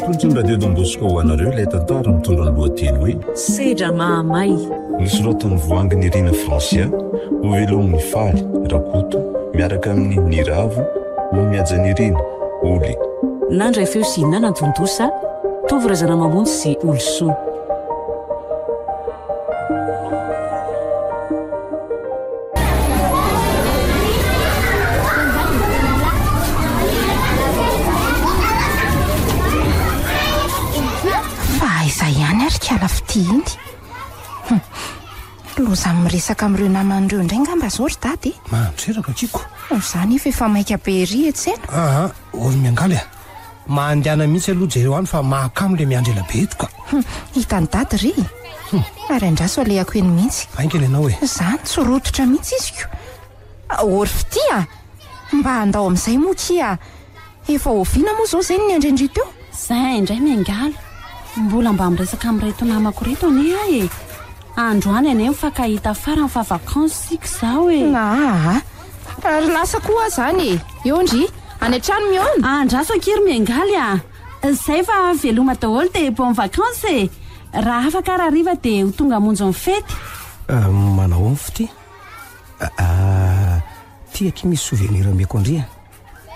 Atolotry ny Radio Don Bosco ho anareo ilay tantara mitondra ny lohateny hoe. Sedra mahamay. Nosoratan'i Voahangy Nirina Francia, Hovelomin'i Faly Rakoto miaraka amin'i Niravo Homihajanirina, Holy. Nandray feo sy nanatontosa, Tovo Razanamamonjy sy Holisoa. Fa aiza ihany ary kala fitia iny? Hum, loza miresaka amin'ireo namany ireo indray ngamba zao ry dada e. Mandreraka kiko. Za nefa efa maika be ery etsena. Aa, olo miangaly a. Mandehana mihitsy aloha jereo any fa mahakamo le miandry ela be eto ka. Hum, hitan'i dada re e. Ary andraso alehako eny mihitsy. Haingana ianao e. Zany tsy rototra mihitsy izy ko. Ory fitia a! Mba andao amin'izay moa kia. Efa oviana moa izao izay no niandry an-dry teo? Zay indray miangala. Mbola mba miresaka amin'ireto namako ireto anie aho e. Androany anie mifankahita farany fa vacances isika izao e. Aa! Ary lasa koa aho izany e. Eo ndry. Any an-trano mihaona. Andraso akia ry miangaly a! Zay fa veloma daholo dia bon vacances e! Raha afaka ary hariva dia ho tonga hamonjy ny fety. Manao ahoana fitia? Ah, ty akia misy souvenir omeko an-dry a!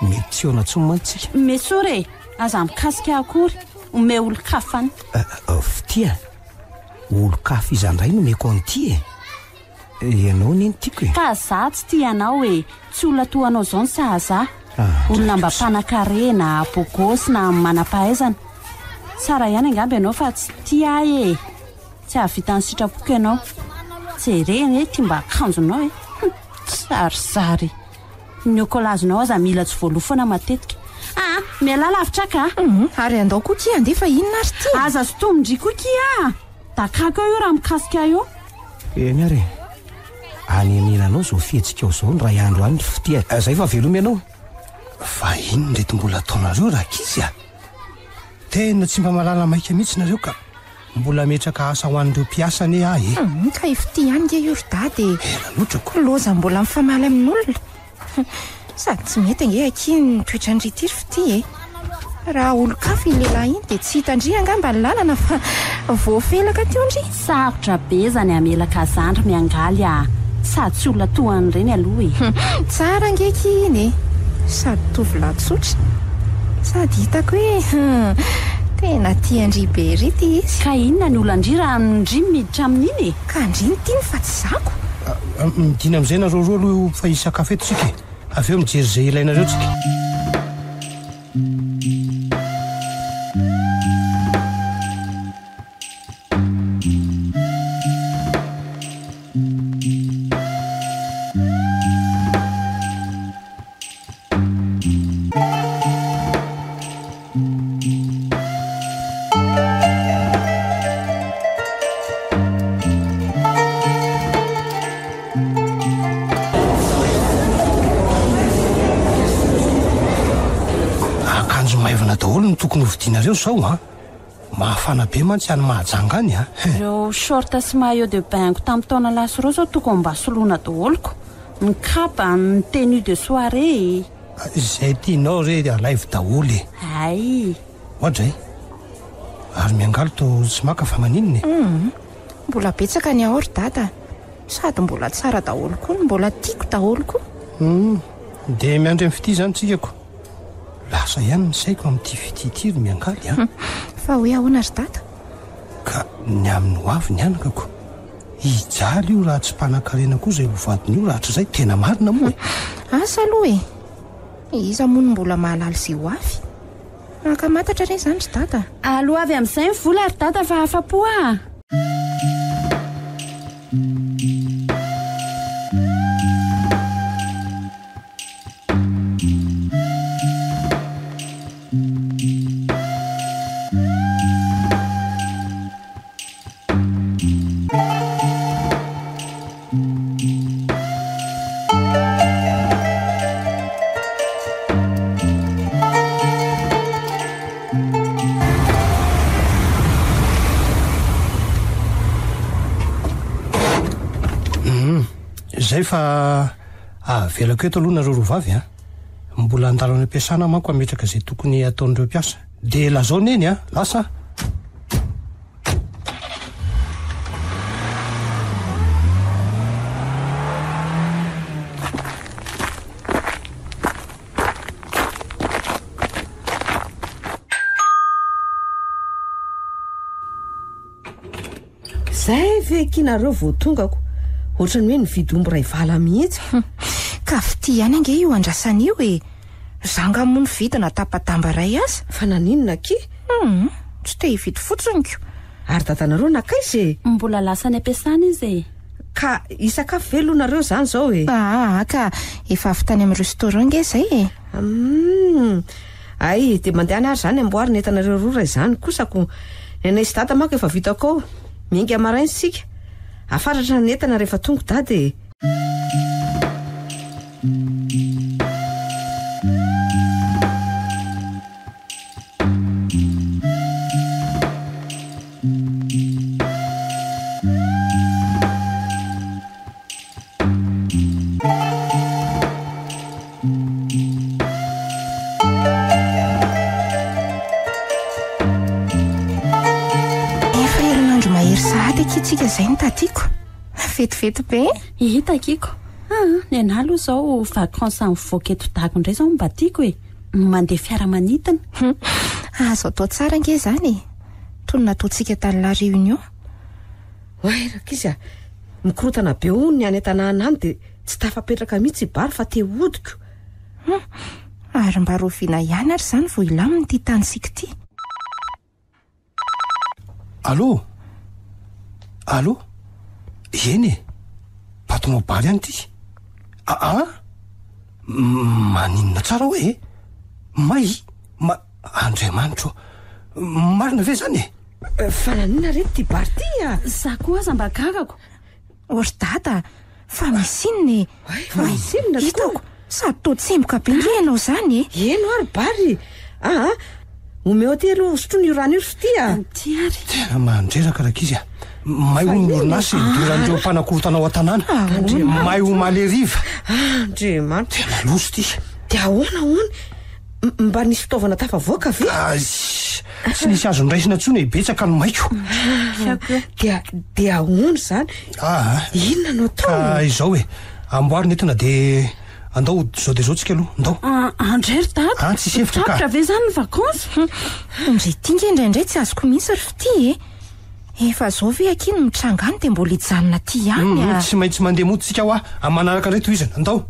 Mety tsy hihaona intsony mantsy tsika. Mesory e! Aza mikasika ahy akory, omeo olon-kafa any. Fitia, olon-kafa iza indray no omeko an'ity e? Ianao anie no tiako e! Ka za tsy tia anao e! Tsy olona toa anao izao no sahaza ahy. Olona mba mpanakarena, bogosy na manam-pahaizana. Tsara ihany angamba ianao fa tsy tia ahy e! Tsy hahavita ny sitrapoko ianao. Jereo anie ity mba akanjonao e! Hum! Kisarisary. Ny ôkôlazinao aza mila tsy voaloa foana matetika. Aa! Mialà lavitra ahy ka! Hum! Ary andao koa kia handeha fa inona ary ity? Aza sintomin-dry koa kia a! Dakako eo io raha mikasika ahy eo. Eny ary e! Any anilanao izao fihetsikao izao ny ray andro any ry fitia a! Zay fa veloma ianao. Fa inona ireto mbola ataonareo rankizy a! Tena tsy mba mahalala maika mihitsy nareo ka! Mbola hametraka asa ho an'ireo mpiasa anie aho e! Hum, ka i Fitia ihany nge io ry dada e! Ela loatra ko! Loza mbola mifamaly amin'olona! Sady tsy mety ange akia ny toetran-dry ity ry Fitia e! Raha olon-kafa iny lehilahy iny dia tsy hitan-dry angamba ny lalana fa voafelaka teo ndry! Sarotra be izany hamelaka zandry miangaly ah! Sady tsy olona toa an'ireny aloha e! Tsara ange akia iny e! Sady tovolahy tsotra. Sady hitako hoe hum, tena tia an-dry be ery ity izy. Ka inona ny olan-dry raha ndry miditra amin'iny e? Ka ndry no tiany fa tsy za ko. Midina amin'izay nareo roa aloha fa hisakafo eto tsika e! Avy eo mijery izay ilainareo tsika. Akanjo maivana daholo no tokony hovidianareo zao an! Mafana be mantsy any Mahajanga any a! Ireo short sy maillot de bain-ko tamin'ny taona lasa ireo izao tokony mba soloina daholo ko! Ny kapa, ny tenue de soirée e! Izay tianao re alaivo daholo e! Hay! Oadray! Ary miangaly toa tsy maka fa maninona e? Humm! Mbola betsaka ny ao ry dada a! Sady mbola tsara daholo koa no mbola tiako daholo koa! Humm! Dia miandry an'i Fitia izany tsika ko! Lasa ihany ny saiko amin'ity fitia ity ry miangaly a! Fa hoe ahoana ry dada? Ka ny amin'ny ho avy ny anakako, hijaly io raha tsy mpanan-karena koa izay ho vadiny io rahatrizay, tena marina moa e! Asa aloha e! Iza moa no mbola mahalala izay ho avy? Ankamantatra re izany ry dada! Aloavy amin'izay ny vola ry dada fa afa-po aho! Zay fa Avelako eto aloha nareo roa vavy a! Mbola handalo any am-piasana manko hametraka izay tokony hataon'ireo mpiasa. Dia lazao Neny a! Lasa aho. Zay ve akia nareo vao tongako? Ohatran'ny hoe nividy omby iray vala mihitsy. Ka fitia ihany ange io andrasana io e! Za nga moa nividy na tapa-damba iray aza? Fa naninona akia? Hum, tsy te hividy fotsiny ko. Ary dadanareo nankaiza e? Mbola lasa any am-piasana izy e. Ka hisakafo ve aloha nareo izany izao e? Aa ka efa avy tany amin'ny restaurant nge zay e. Hum, Hay, dia mandehana ary izany amboary ny entanareo roa raha izany kosa ko. Ny anay sy dada manko efa vitako ao. Miainga maraina isika. Afatratra ny entana rehefa tonga dada e. Efa herinandro mahery sahady akia tsika izay no tadiko. Vetivety be. Hita akiko. Ah, ny anah aloha izao vacances mivoaka eto Dago indray izao no mba tiako e. Mandeha fiaramanidina. Azo atao tsara ange izany e. Toy ny nataontsika tany La Réunion. Oay rankizy a! Mikorontana be hono ny any an-tanàna any dia tsy tafapetraka mihitsy i Bary fa te hody ko. Hum! Ary mba rahoviana ihany ary izany vao hilamina ity tanintsika ity? Allô? Allô? Eny e! Patron Bary ihany ity. Aa? Maninona tsara hoe e? May? Ma. Andriamanitro ô! Marina ve izany e? Fa naninona re ity Bary ity a? Za koa aza mba gagako. O ry dada, fa misy inona e? Fa misy inona tokoa? Hitako, sady toa tsemboka be nge ianao izany e! Eny hoa ry Bary aa! Omeo aty aloha hosotroina io rano io ry Fitia a! Ity ary. Tena mandreraka rankizy a! May hono ny orinasa e, nidiran'ireo mpanakorontana ao an-tanàna. May omaly hariva. Andriamanitra. Tena loza ity. Dia ahoana hono? Mba nisy fitaovana tafavoaka ve? Tsy nisy azo noraisina intsony e, betsaka ny maiko. Dia dia ahoana izany? Aa. Inona no atao? Ka izao e, amboary ny entana dia andao hody izao dia izao tsika aloha, ndao. Andray ry dada. An, tsisy hevitra ka. Tapitra ve izany ny vacances? Ndry ity nge indraindray tsy azoko mihitsy ry fitia e. Efa zao ve akia no mitranga any dia mbola hijanona aty ihany a? Tsy maintsy mandeha mody tsika hoa, amin'ny manaraka indray tohizana, ndao.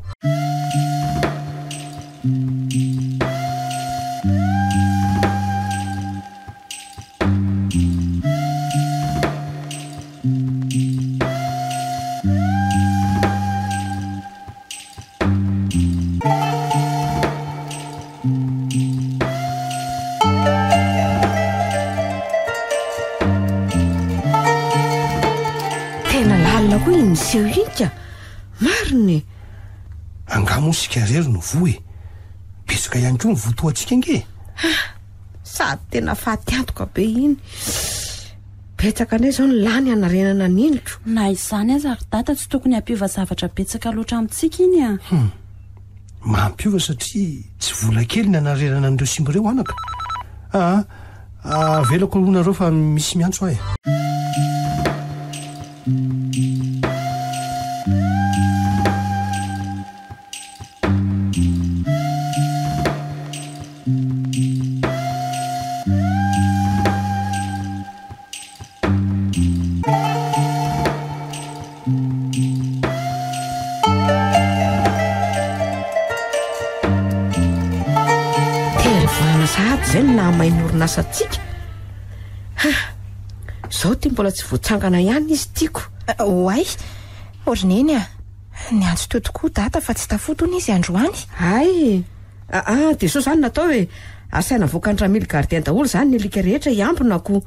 Tena lalina koa iny niseho iny ka! Marina e! Angaha moa isika irery no voa e? Betsaka ihany koa ny voa toa antsika ange e! Ah! Sady tena faty antoka be iny. Betsaka indray izao ny lany hanarenana an'iny ko. Na izany aza ry dada tsy tokony hampiova zavatra betsaka loatra amintsika iny a! Hum. Mampiova satria tsy vola kely ny hanarenana an'ireo simba ireo anaka. Aa, avelako aloha nareo fa misy miantso ahy e. Tery volana sahady izay no nahamay ny orinasantsika. Ha! Izao ity mbola tsy voatsangana ihany izy tiako. Oay! Ry Neny a! Niantso teo tokoa Dada fa tsy tafody hono izy androany. Hay! Aa, dia sao izany natao e! Asaina avoakan'i Ramily gardien daholo izany ny alika rehetra hiambina ko!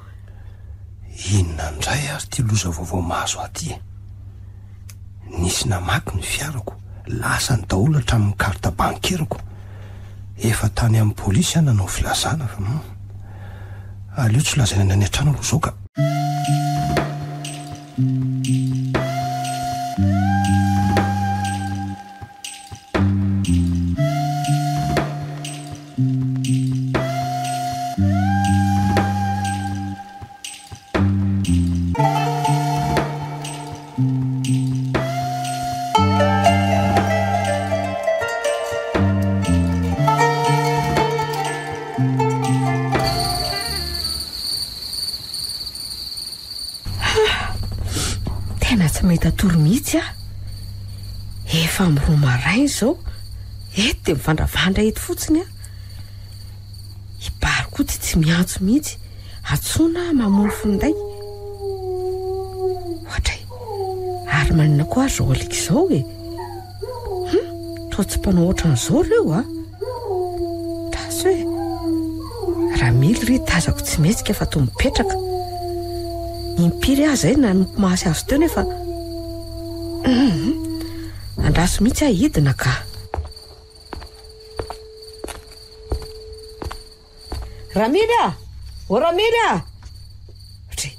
Inona indray ary ity loza vaovao mahazo ahy ity e? Nisy namaky ny fiarako, lasany daholo hatramin'ny carte bancaire-ko. Efa tany amin'ny polisy aho nanao filazana fa hum. Aleo tsy lazaina ny any an-trano aloha izao ka. natory mihitsy aho. Efa amin'ny roa maraina izao. Eto dia mivandravandra eto fotsiny aho. I Bary koa ty tsy miantso mihitsy. Antsoina aho mamono finday. Ohatray. Ary maninona koa ary izao alika izao e? Hum, toa tsy mpanao ohatran'izao ireo a. Tazo e. Ramily ry tazako tsy mihetsika fa toa mipetraka. Impiry aho izay nanompo maso azy teo nefa Hum, andraso mihitsy aho hidina ka. Ramily a! Ô Ramily a! Ndry!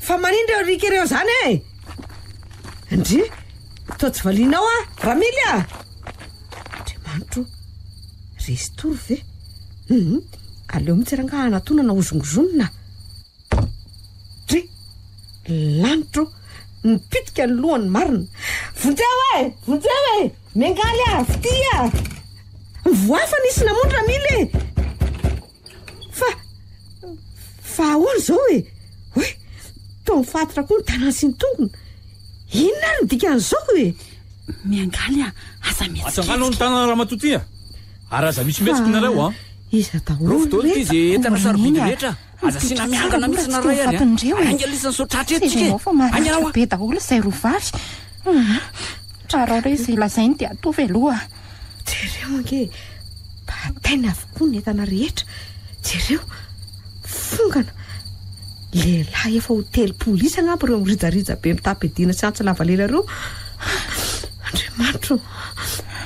Fa manino ireo alika ireo izany e? Ndry! Toa tsy valianao aho! Ramily a! Andriamanitro o! Resy tory ve? Hum! Aleo mihitsy rangaha hanatonana hozongozonina. Ndry! Lanitro o! Nipitika ny lohany marina. Vonjeo e! Vonjeo e! Miangaly aho, fitia a! Mivoaha fa nisy namono Ramily e! Fa, fa ahoana izao e? Oay, toa mifatotra koa ny tanany sy ny tongony. Inona ary ny dikan'izao e? Miangaly a, aza mihetsiketsika. Atsangano ny tanana ramatoa ty a! Ary aza misy mihetsika nareo a! Iza daholo Rofy daholo ty ireto? ze entana sarobidy Neny a. rehetra. Aza asiana Mipetraha miangana tsara mihitsy aloha nareo raha ary tsy a! te ho fatin'ireo e. Ainga lisany sao tratra eto tsika Jereo e! fa maratra Aingana hoa! be daholo izay roa vavy. Hum. Tsara re izay lazainy dia ataovy aloha. Jereo ange e! Bataina avokoa ny entana rehetra. Jereo! Fongana! Lehilahy efa ho 30 isa angamba ireo mirijarija be mitam-piadiana sy antsy lava lela ireo. Andriamanitro ô!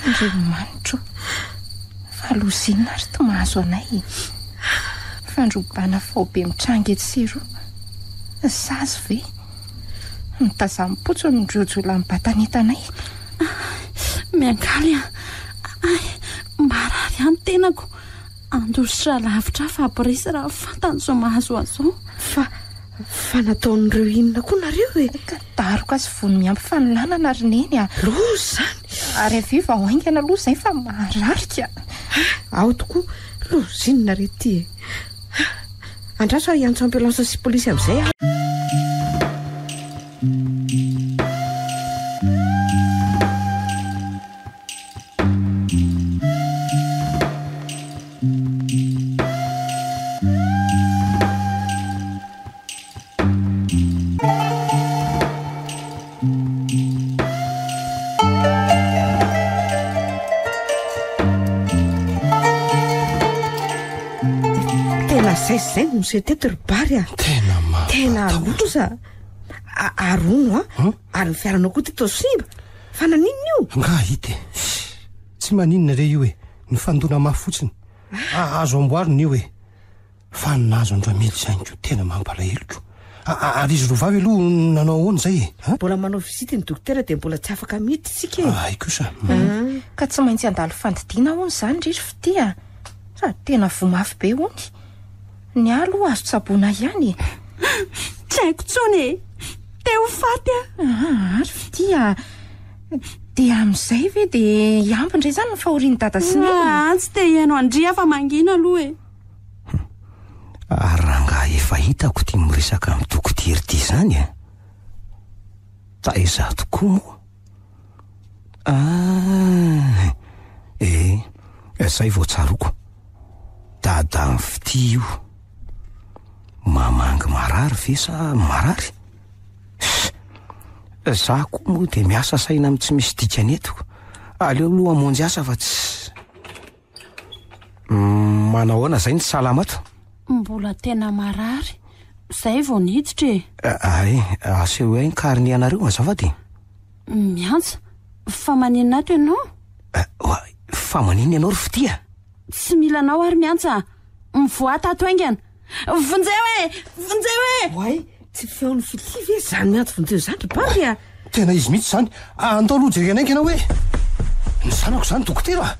Andriamanitro ô! Fa loza inona ary ity mahazo anay e? Fandrobana faobe mitranga etsy sy eroa. Sazy ve? Nitazam-potsiny ireo jiolahy mibata-nentanay. Miangaly a! Ay, marary ihany tenako. Handositra lavitra aho Fabrice raha fantany izao mahazo ahy izao. Fa, fa nataon'ireo inona koa nareo e? Ka daroka sy vono miampy fanolanana ry Neny a! Loza izany! Ary avy eo vao haingana aloha izay fa marary ka! Ao tokoa, loza inona re ity e? Andraso aho hiantso ambulance sy polisy amin'izay aho. Tena zay sy zay no niseho teto ry Bary a. Tena mampatahotra. Tena loza. Ary hono a, ary ny fiaranao koa ty toa simba. Fa naninona io? Angaha hita e. Tsy maninona re io e. Nifandona mafy fotsiny. Azo amboarina io e. Fa ny nahazo an-dRamily izany koa tena mampalahelo ko. Ary izy roa vavy aloha nanao ahoana izay e? A? Mbola manao visite ny dokotera dia mbola tsy afaka miditra isika e. Hay kosa. Ka tsy maintsy handalo fandidiana hono izany ry ry Fitia a. Sady tena voa mafy be hono. Ny ahy aloha azo tsaboina ihany e. Tsy haiko intsony e. Te ho faty aho. Aa ry Fitia a. Dia amin'izay ve dia hiampy indray izany ny fahorian'i Dada sy Neny? Aa, tsy te hihaino an-dry aho fa mangina aloha e. Ary rangaha efa hitako ity miresaka amin'i Dokotera ity izany a! Taiza tokoa moa? Ah! Eh, izay vao tsaroako. Dadan'i Fitia io. Mamangy marary ve sa marary? Za koa moa dia miasa saina amin'ny tsy misy dikany eto. Aleo aloha hamonjy asa fa tsy. Manao ahoana izay ny salama ato? Mbola tena marary. Izay vao niditra e. Ay, asehoy ahy ny carnet anareo azafady e. Miantsa, fa maninona ato ianao? Fa maninona ianao ry Fitia? Tsy mila anao ary Miantsa a! Mivoaha tato haingana! Vonjeo e! Vonjeo e! Oay, tsy feon'i Fitia ve izany miantso vonjeo izany ry Bary a? Tena izy mihitsy izany! Andao aloha jerena haingana hoe ny zanako izany dokotera a!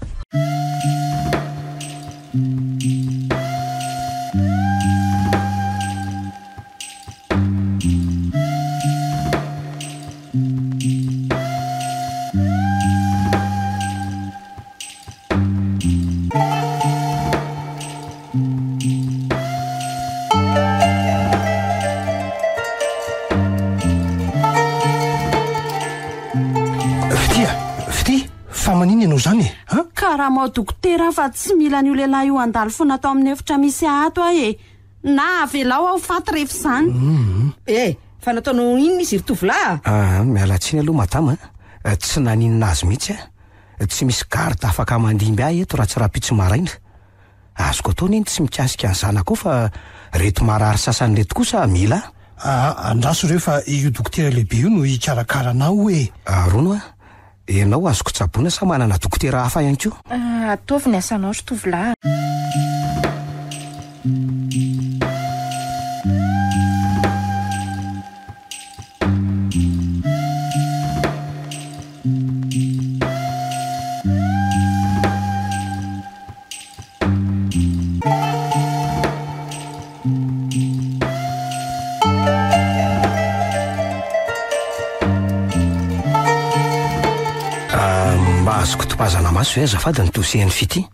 A? Karamao dokotera aho fa tsy mila an'io lehilahy io handalo foana ato amin'ny efitra misy ahy ato aho e! Na avelao aho ho faty rehefa izany. Eh! Fa nataonao inona izy ry tovolahy a? Ah, miala tsiny aloha madama a, tsy naninona azy mihitsy aho. Tsy misy garde afaka mandimby ahy eto raha tsy rahampitso maraina. Azoko atao anie ny tsy mikasika ny zanakao fa reto marary sasany reto kosa mila ahy. Aa, andraso re fa io dokotera lehibe io no hikarakara anao e! Arono a, ianao azoko tsaboina sa manana dokotera hafa ihany koa? Ataovy ny asanao ry tovolahy a! Mba azoko topazana maso ve azafady ny dossier an'i Fitia?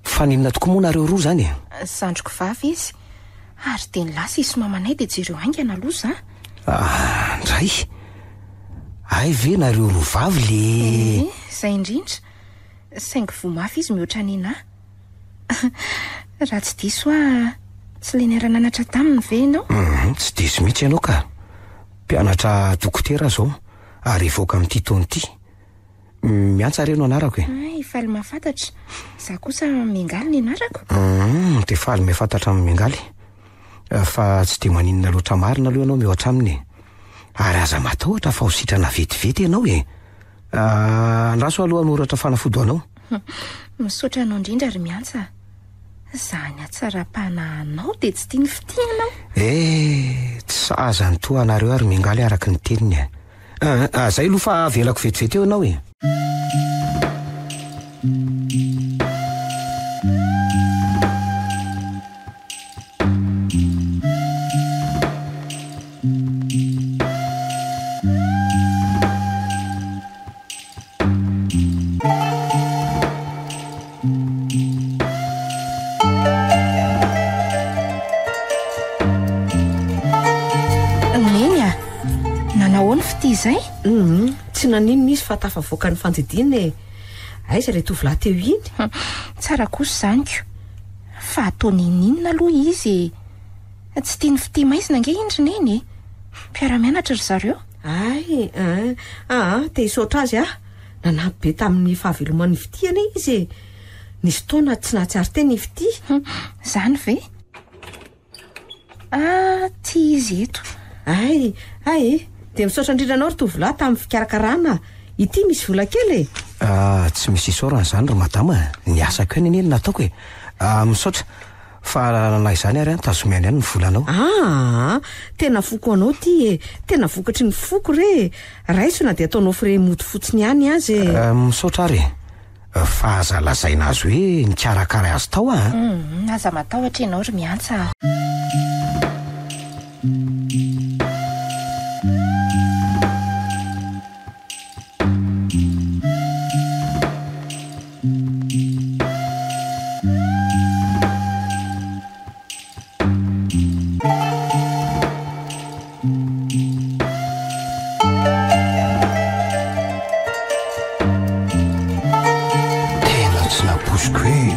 Fa n'inona tokoa moa nareo roa izany e? Zandriko vavy izy. Ary dia ny lasa izy mamanay dia jereo haingana aloha za. Ah, ndray! Hay ve nareo roa vavy le. Ee, izay indrindra. Saingy voa mafy izy mihoatra nenà. Raha tsy diso aho, tsy ilay niara-nanatra taminy ve ianao? Hum, tsy diso mihitsy ianao ka. Mpianatra dokotera aho izao, ary hivoaka amin'ity taona ity. Miantsa re no anarako e. Hay, faly mahafantatra. Izaho kosa Miangaly ny anarako. Hum, dia faly mahafantatra amin'i Miangaly. Fa tsy dia maninona loatra marina aloha ianao mihoatra aminy e. Ary aza matahotra fa ho sitrana vetivety ianao e. Andraso aloha hanoratra fanafody ho anao. Misaotra anao indrindra ry Miantsa a. Izany hatsaram-panahinao dia tsy tian'i Fitia ianao. Eh, tsy sahaza ny toa anareo ary Miangaly araka ny teniny e. Ah, zay aloha fa avelako vetivety eo ianao e. Neny a! Nanao ahoana fitia izay? Hum, tsy naninona izy fa tafavoaka ny fandidiana e. Aiza ilay tovolahy teo iny? Tsara kosa izany ko. Fa atao n'inon'inona aloha izy e. Tsy tian'i Fitia maizina ange iny ry Neny e! Mpiara-mianatra ry zareo. Hay ein! Aa, te hisaotra azy aho. Nanampy be tamin'ny fahaveloman'i Fitia anie izy e! Nisy fotoana tsy nahatsiaro tena i Fitia. Hum, izany ve? Ah, ty izy eto. Hay, hay! Dia misaotra indrindra anao ry tovolahy tamin'ny fikarakarana. Ity misy vola kely e! Ah, tsy misy isaorana izany ry madama a! Ny asako ihany anie no nataoko e! Ah, misaotra. Fa na izany ary an, tazomy any ihany ny volanao. Aa! Tena foko anao ity e! Tena vokatry ny foko re e! Raiso na dia ataonao frais mody fotsiny ihany aza e! Misaotra ary e! Fa aza lazaina azy hoe nikarakara azy tao aho an! Humm, aza matahotra ianao ry Miantsa a! Tena tsy nampoiziko hoe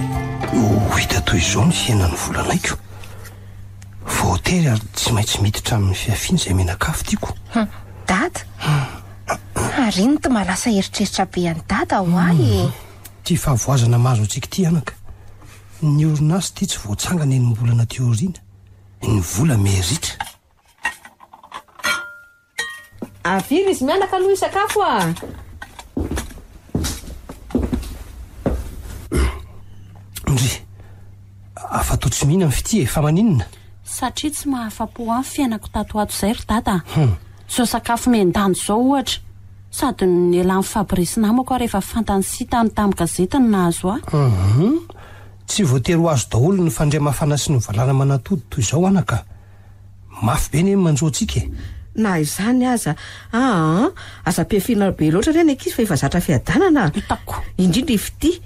ho hita toy izao ny fiainan'ny volanaiko. Voatery ary tsy maintsy miditra amin'ny fihafiana izay mianakavy tiako. Dada? Ary iny ty mahalasa eritreritra be an'i Dada ho ahy e! Ity fahavoazana mahazo antsika ity anaka. Ny orinasa ity tsy voatsangana enim-bolana aty aoriana. Ny vola miha-ritra. Avia ry izy mianaka aloha hisakafo a! Ndry! Afa-toa tsy mihinana fitia e, fa maninona? Satria tsy mahafa-po ahy ny fiainako tato ho ato izay ry Dada a! Izao sakafo mihen-danja izao ohatra. Sady nialan'i Fabrice namako aho rehefa fantany sy hitany tamin'ny gazety ny nahazo ahy. Hum! Tsy voatery ho azo daholo ny fandria mafana sy ny valala manatody toy izao anaka a! Mafy be anie ny manjo antsika e! Na izany aza, aa, aza ampiafiana be loatra re ny ankizy fa efa zatra fiadanana. Hitako. Indrindra i Fitia.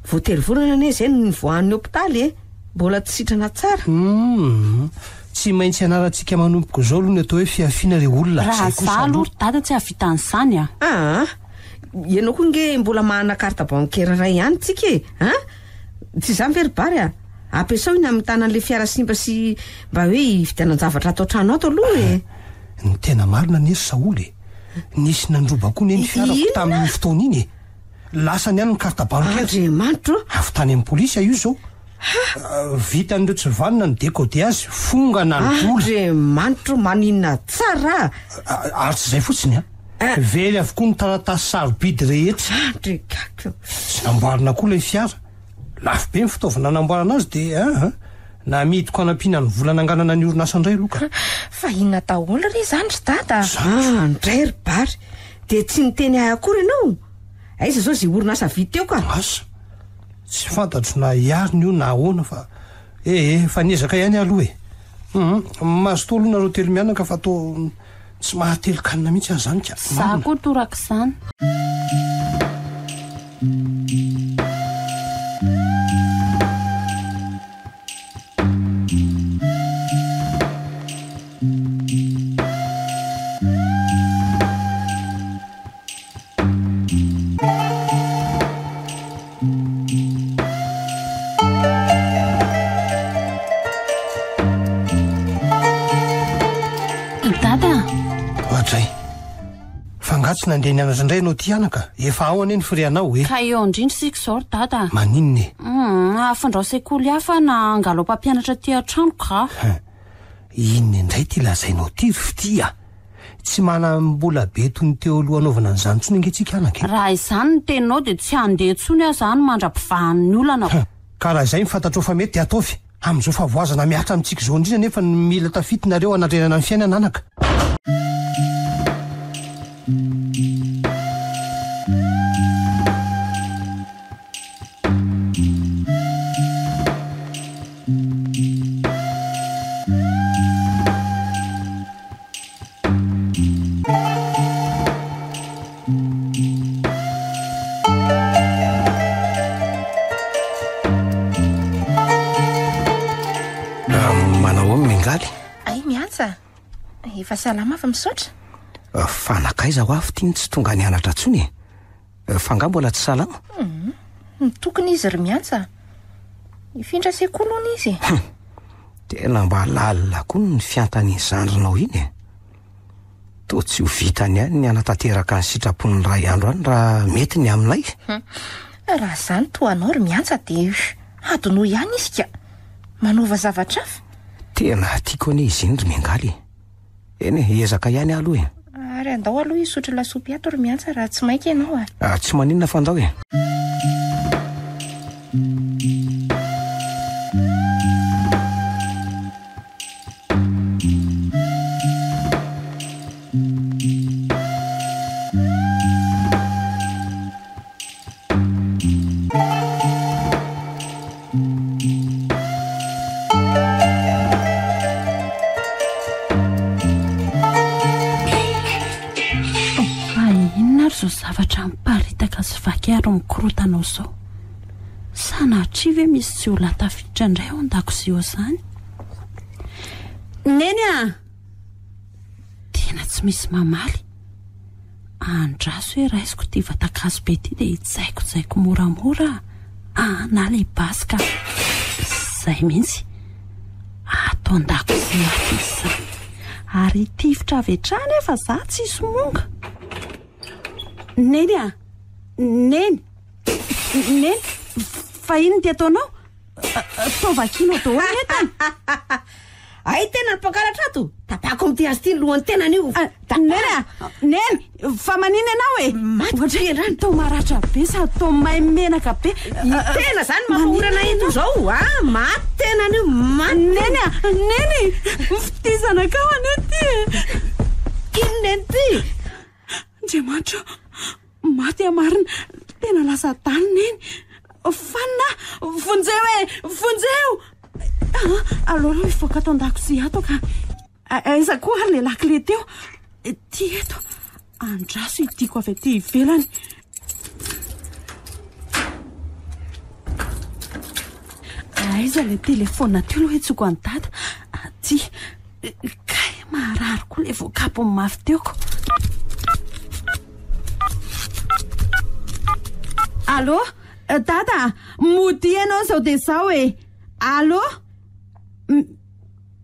Vao telo volana anie izay no nivoahan'ny hopitaly e! Mbola tsy sitrana tsara. Humm. Tsy maintsy ianarantsika manomboka izao aloha ny atao hoe fihafiana re olona. Raha Zay kosa za aloha aloha. ry dada tsy hahavita an'izany a! Aa! Ianao koa nge mbola manana carte bancaire iray ihany tsika e! An! Tsy izany ve ry Bary a? Ampiasao iny hamitana an'ilay fiara simba sy mba hoe hividianan-javatra ato an-trano ato aloha e! Ny tena marina anie ry Saholy e! Nisy nandroba koa anie ny fiarako tamin'iny fotoana iny e! Lasany ihany ny carte bancaire. Andriamanitro ô! Avy tany amin'ny polisy aho io izao. Vitan'ireo tsy vanona ny décoder azy, fongana ny vola. Andriamanitro ô, maninona tsara! Ary tsy izay fotsiny an! Very avokoa ny taratasy sarobidy rehetra. Andriakako! Tsy namboarina koa ilay fiara. Lafo be ny fitaovana nanamboarana azy dia aa namidiko hanampiana ny vola nanganana ny orinasa indray aloha ka. Fa inona daholo re izany ry dada? Ah, ndray ry Bary, dia tsy niteny ahy akory ianao? Aiza izao izay orinasa vita eo ka? Asa, tsy fantatro na hiarina io na ahoana fa ee, efa niezaka ihany aho aloha e. Hum, mazotoa aloha nareo telo mianaka fa toa tsy mahatelin-kanina mihitsy aho izany ka. Za koa torak'izany. Dada a! Oadray! Fa angaha tsy nandeha nianatra indray ianao ity anaka? Efa ao anie ny frais-nao e! Ka eo indrindra isika izao ry dada a! Maninona e? Hum, afindrao sekoly hafa na angalao mpampianatra aty an-trano ka! Hum, inona indray ity lazainao ity ry Fitia a! Tsy manam-bola be toy ny teo aloha hanaovana an'izany intsony ange tsika anaka e! Raha izany ny teninao dia tsy handeha intsony aho izany mandra-pivahan'ny olana. Hum, ka raha izay no fantatrao fa mety dia ataovy! Amin'izao fahavoazana mihatra amintsika izao indrindra anefa no mila tafity nareo hanandrenana ny fiainana anaka. Manao ahoana Miangaly? Ay Miantsa, efa salama fa misaotra. Fa nankaiza ho avy ity no tsy tonga nianatra intsony e? Fa angaha mbola tsy salama? Hum, mitokona izy ry Miantsa. Hifindra sekoly hono izy e. Hum, tena mba lalina koa ny fiantan'iny zandrinao iny e. Toa tsy ho vitany ihany ny hanatanteraka ny sitrapon'ny ray andro any raha mety ny aminay. Hum, raha izany toa anao ry Miantsa dia hadinoy ihany izy ka. Manaova zavatra hafa. Tena tiako anie izy iny ry Miangaly e. Eny e, hiezaka ihany aho aloha e. Ary andao aloha hisotro lasopy ato ry Miantsa raha tsy maika ianao a. Ah, tsy maninona fa andao e. Fa inona ary izao zavatra miparitaka sy vaky ary mikorontana ao izao? Sanatria ve misy jiolahy tafiditra indray ao an-dakozia ao izany? Neny a! Tena tsy misy mamaly. Andraso hoe raisiko ity vatan-kazo be ity dia hijaikojaiko moramora ah, na ilay basy ka. Izay mihitsy. Ato an-dakozia ato izy izany. Ary hitifitra avy hatrany aho fa za tsy hisomonga. Neny ah! Neny! Neny! Fa inona ity ataonao? Toa vakianao daholo ny entana. Ay tena ny mpangalatra ato! Tapahako amin'ity hazo ity ny lohan'ny tenany io. Neny a! Neny! Fa maninona ianao e? Maty be ianao. Toa maratra be sady toa may menaka be. Ny tena izany mampahorana eto izao a! Maty tenany io, maty. Neny a! Neny! Fitia zanakao anie ity e! Inona neny ity? Andriamanitra ô! Maty aho marina! Tena lasa adala Neny! Fanina aho! Vonjeo e! Vonjeo! Ah, aleo aloha hivoaka ato an-dakozia ato ka. Aiza koa ary ilay lakile teo? Ity eto. Andraso hidiako avy aty ivelany. Aiza ilay telefaonina teo aloha hetsiko an'i Dada? Aty. Kay marary koa ilay voakapony mafy teo ko. Allô? Dada, modia ianao izao dia izao e! Allô?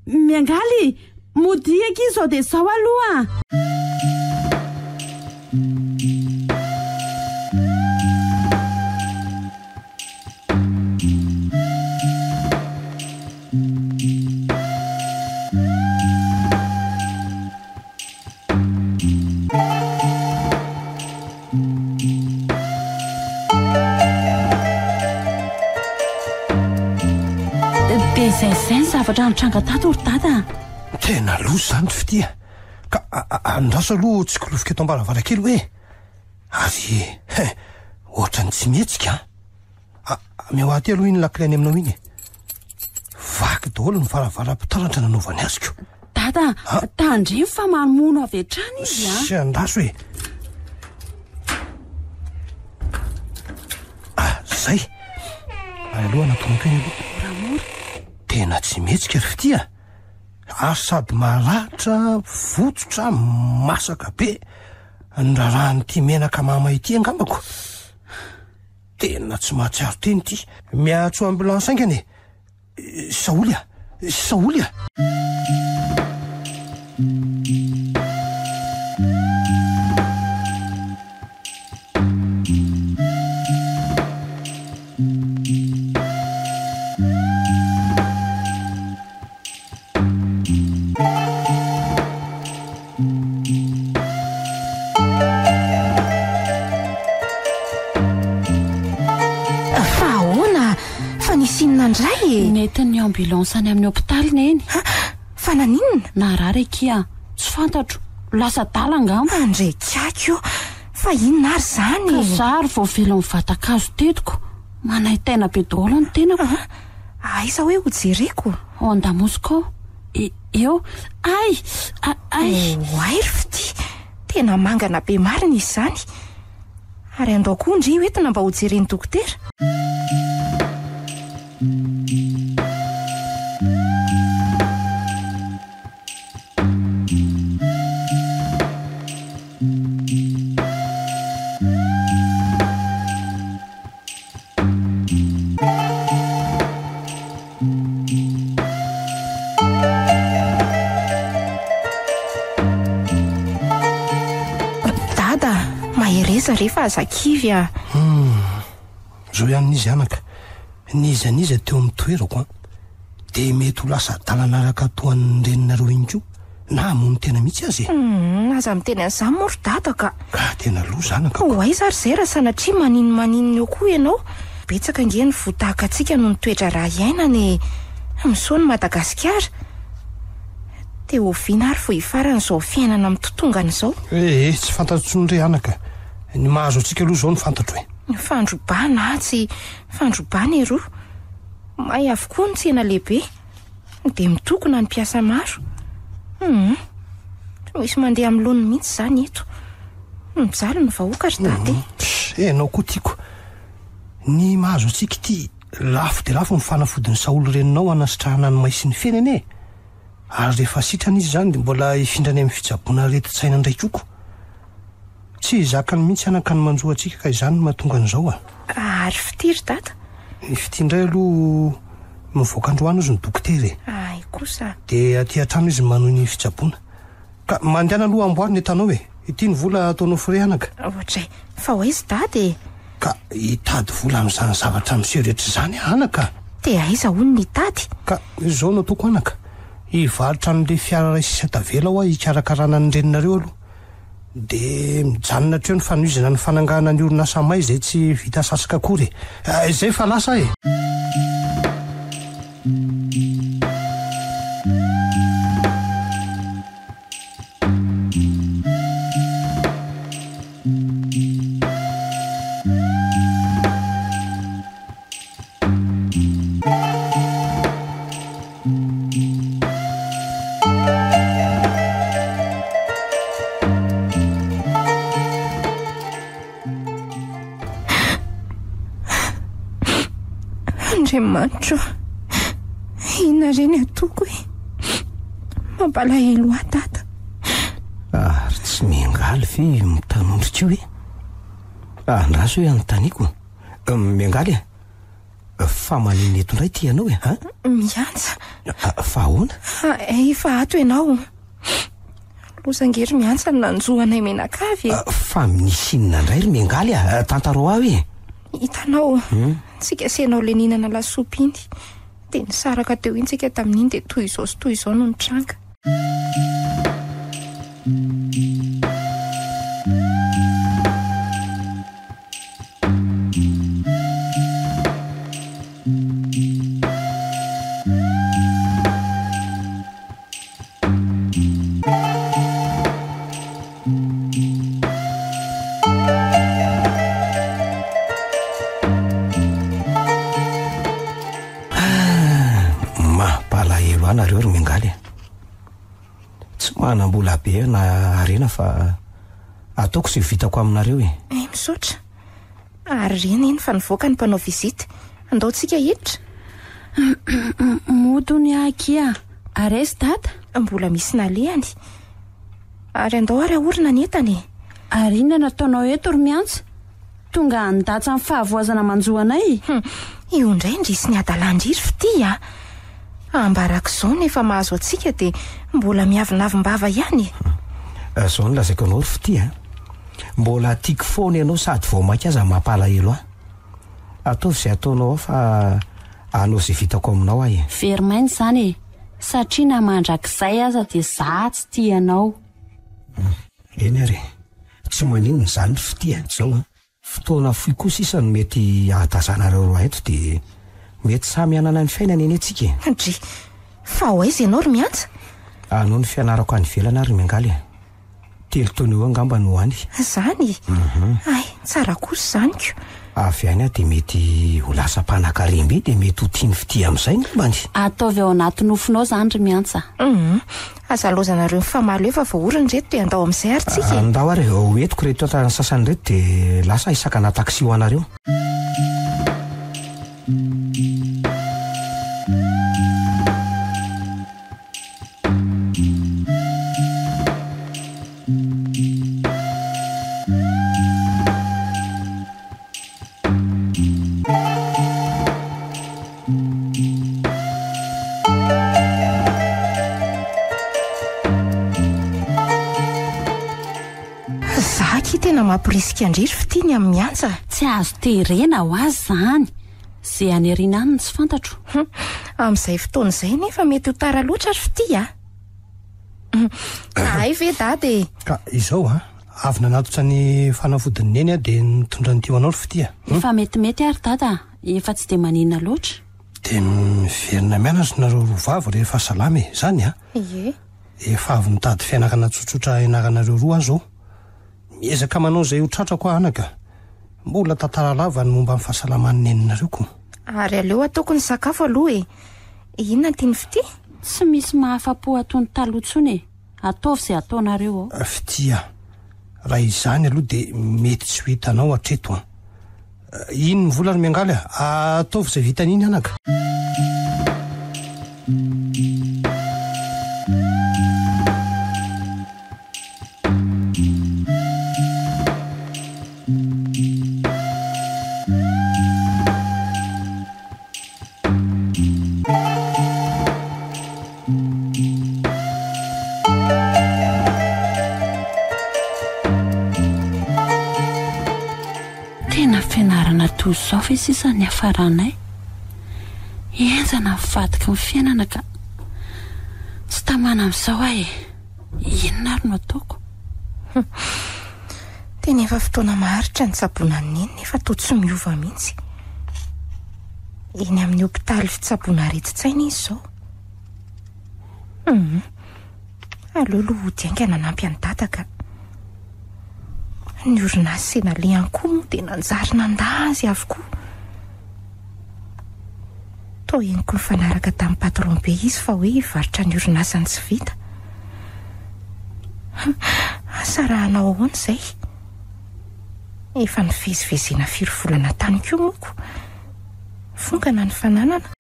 Miangaly, modia akia izao dia izao aloha! Dia izay izay ny zavatra nitranga tato ry dada a! Tena loza izany ry fitia ka andraso aloha tsikiloviko eto am-baravarankely hoe ary he ohatran'ny tsy mihetsika an! Ameo aty aloha iny lakile any aminao iny e. Vaky daholo ny varavaram-pitaratra nanaovany azy ko. Dada, tandremo fa mamono avy hatrany izy a. Sy andraso e. Ah, zay. Any aloha anatonako eny aloha. Moramora. Tena tsy mihetsika ry fitia. Ary sady maratra, votsotra, masaka be. Ny raharahan'ity menaka mama ity angambako. Tena tsy mahatsiaro tena ity. Miantso ambulance haingana e! Saholy a! Saholy a! Fa ahoana? Fa nisy inona indray e? Nentin'ny ambulance any amin'ny hopitaly Neny. Fa naninona? Narary akia. Tsy fantatro. Lasa adala angamba. Andry kiaky o! Fa inona ary izany e? Ka za ary vao velon'ny vatan-kazo tetiko. Manaintaina be daholo ny tenako. Aiza hoe ho jereko? Ao an-damosiko ao. E, eo. Ay! Ay! Oay ry fitia! Tena mangana be marina izy izany. Ary andao koa ndry ho entina mba ho jeren'ny dokotera. Dada, mahereza re fa aza kivy a. Hum, zao ihany izy anaka, n'iza n'iza teo amin'ny toerako an, dia mety ho lasa adala anaraka toa an'ny reninareo iny koa. Na hamono tena mihitsy aza e! Humm, aza miteny an'izany moa ry dada ka! Ka tena loza anaka ko! Ho aiza ary izay raha sanatria maninomaninona eo koa ianao? Betsaka ange ny voa tahaka antsika noho ny toe-draharaha iainana e! Miseho ny Madagasikara! Dia oviana ary vao hifarana izao fiainana mitotongana izao? Eh eh, tsy fantatro intsony re anaka! Ny mahazo antsika aloha izao no fantatro e! Fandrobana atsy, fandrobana eroa! May avokoa ny tsena lehibe! Dia mitokona ny mpiasa maro. Hum. Tsy misy mandeha amin'ny laoniny mihitsy izany eto. Mijaly ny vahoaka ry dada e. Pss, ianao koa tiako. Ny mahazo antsika ity, lafo dia lafo ny fanafodin'i Saholy reninao hanasitrahana ny may sy ny feny anie e. Ary rehefa sitrana izy izany dia mbola hifindra any amin'ny fitsaboana aretin-tsaina indray koa ko. Tsy zakany mihitsy anaka ny manjo antsika ka izany no mahatonga an'izao a! Ary fitia ry dada? Ny fitia indray aloha mivoaka androany hozy ny dokotera e! Hay kosa! Dia aty an-trano izy manohy ny fitsaboana. Ka mandehana aloha amboary ny entanao e! Ity ny vola ataonao frais anaka. Ohatray! Fa ho aiza dada e? Ka hitady vola amin'izany zavatra miseho rehetra izany aho anaka? Dia aiza hono ny hitady? Ka izao no ataoko anaka, hivarotra an'ilay fiara iray sisa tavela aho hikarakarana ny reninareo aloha. Dia mijanona hatreo ny fanohizana ny fananganana ny orinasa may izay tsy vita sasaka akory e. Izay fa lasa e! Andriamanitro, inona re ny ataoko e? Mampalahelo ahy dada. Ary tsy miangaly ve io mitanondrika io e? Andraso hoe anontaniako. Miangaly e! Fa maninona eto indray ity ianao e? An? Miantsa. Fa ahoana? Efa ato ianao. Loza ange ry Miantsa ny nanjo anay mianakavy e. Fa misy inona indray ry Miangaly a? Tantarao ahy e. Hitanao, tsika sy ianao ilay nihinana lasopy iny. Dia nisaraka teo iny tsika tamin'iny dia toy izao sy toy izao no nitranga. Mampalahelo ahy nareo ry Miangaly a. Tsy manam-bola be aho na harena fa ataoko izay vitako aminareo e. Eh, misaotra. Ary reny iny fa nivoaka ny mpanao visite. Andao tsika hiditra. Mody hono aho akia. Ary aiza dada? Mbola misy nalehany. Ary andao ary ahorina ny entana e. Ary inona no ataonao eto ry Miantsa? Tonga handatsa ny fahavoazana manjo anay? Hum, io indray indrisy ny hadalan-dry ry Fitia a! Ambarako izao ny efa mahazo antsika dia mbola miavinavimbava ihany e! Izao no lazaiko anao ry Fitia a! Mbola tiako foana ianao sady vao mainka aza mampalahelo ahy. Ataovy izay ataonao ao fa hanao izay vitako aminao aho e! Very maina izany e! Satria na mandrakizay aza dia za tsy tia anao. Eny ary e! Tsy maninona izany ry Fitia a! Izao an! Fotoana fohy koa sisa no mety hahatazanareo roa eto dia mety samy hanana ny fiainany anie tsika e! Dry! Fa ho aiza ianao ry Miantsa? Hanohy ny fianarako any ivelany aho ry Miangaly e! Telo taona eo angamba no any. Izany? Hay, tsara kosa izany ko! Avy any aho dia mety ho lasa mpanankarem-be dia mety ho tian'i Fitia amin'izay angambany. Ataovy ao anaty nofinao izany ry Miantsa. Hum! Aza laozanareo mifamaly eo fa voaorina ireto dia andao amin'izay ary tsika e! Andao ary, ho entiko ireto entana sasany ireto dia lasa hisakana taxi ho anareo. Za akia tena mamporisika an-dry ry Fitia ny amin'ny miantsa a! Tsy azo terena ho azy izany. Ze any aoriana any no tsy fantatro. Hum, amin'izay fotoana izay nefa mety ho tara loatra ry Fitia a! Hay ve dada e! Ka izao a, avy nanatitra ny fanafodin'i Neny aho dia nitondra an'ity ho anao ry Fitia a. Efa metimety ary dada a, efa tsy dia maninona loatra. Dia miverina mianatra nareo roa vavy rehefa salama e, zany a! Ie. Efa avy nitady fianarana tsotsotra hianaranareo roa aho zao. Miezaka manao izay ho tratrako aho anaka. Mbola tantara lava ny momba ny fahasalaman'ny neninareo ko. Ary aleo ataoko ny sakafo aloha e. Inona no tian'i Fitia? Tsy misy mahafa-po ato ny taloha intsony e. Ataovy izay ataonareo ao. Fitia, raha izany aloha dia mety tsy ho hitanao hatreto an. Iny ny vola ry Miangaly a! Ataovy izay vitany iny anaka. Tena fianarana toy izao ve sisa ny hiafaranay? Henjana ny vadiky ny fiainana ka. Tsy tamana amin'izao aho e. Inona ary no ataoko? Tena efa fotoana maharitra nitsaboana an'i Neny nefa toa tsy miova mihitsy. Eny amin'ny hopitaly fitsaboana aretin-tsaina izy izao. Hum. Aleo aloha hody haingana hanampy an'i Dada ka. Ny orinasa izay nalehany koa moa dia nanjary nandà azy avokoa. Toa henoko nifanaraka tamin'ny patron be izy fa hoe hivarotra ny orinasany tsy vita. Asa raha hanao ahoana izay? Efa nivezivezena firy volana tany koa moko. Fongana ny fananana.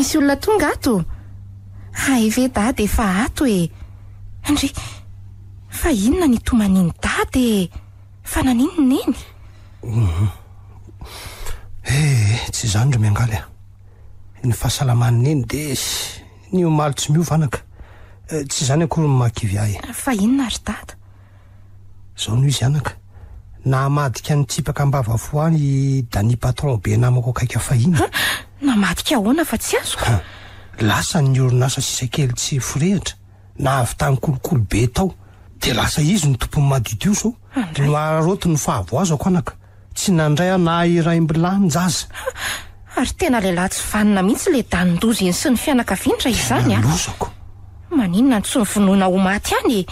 misy olona tonga ato? Hay ve dada efa ato e! Ndry! Fa inona ny itomanian'i dada e? Fa naninona neny? Hum. Eh, tsy izany ry Miangaly a. Ny fahasalaman'i neny dia ny omaly tsy miova anaka. Eh, tsy izany akory no mahakivy ahy. Fa inona ry dada? Izao no izy anaka. Namadika ny tsipaka am-bava fo ahy i Dani patron be namako akaiky fahiny. Namadika ahoana fa tsy azoko? Lasa ny orinasa sisa kely tsy forehitra. Nahavitany kolikoly be tao. Dia lasa izy no tompon'ny madiodio zao. Noararaotiny ny fahavoazako anaka. Tsy nandray aho na iraimbilanja aza. Ary tena lehilahy tsy vanona mihitsy ilay danin-doza iny sy ny fianakaviany raha izany a. Lozako. Maninona no tsy novonoina ho maty any e?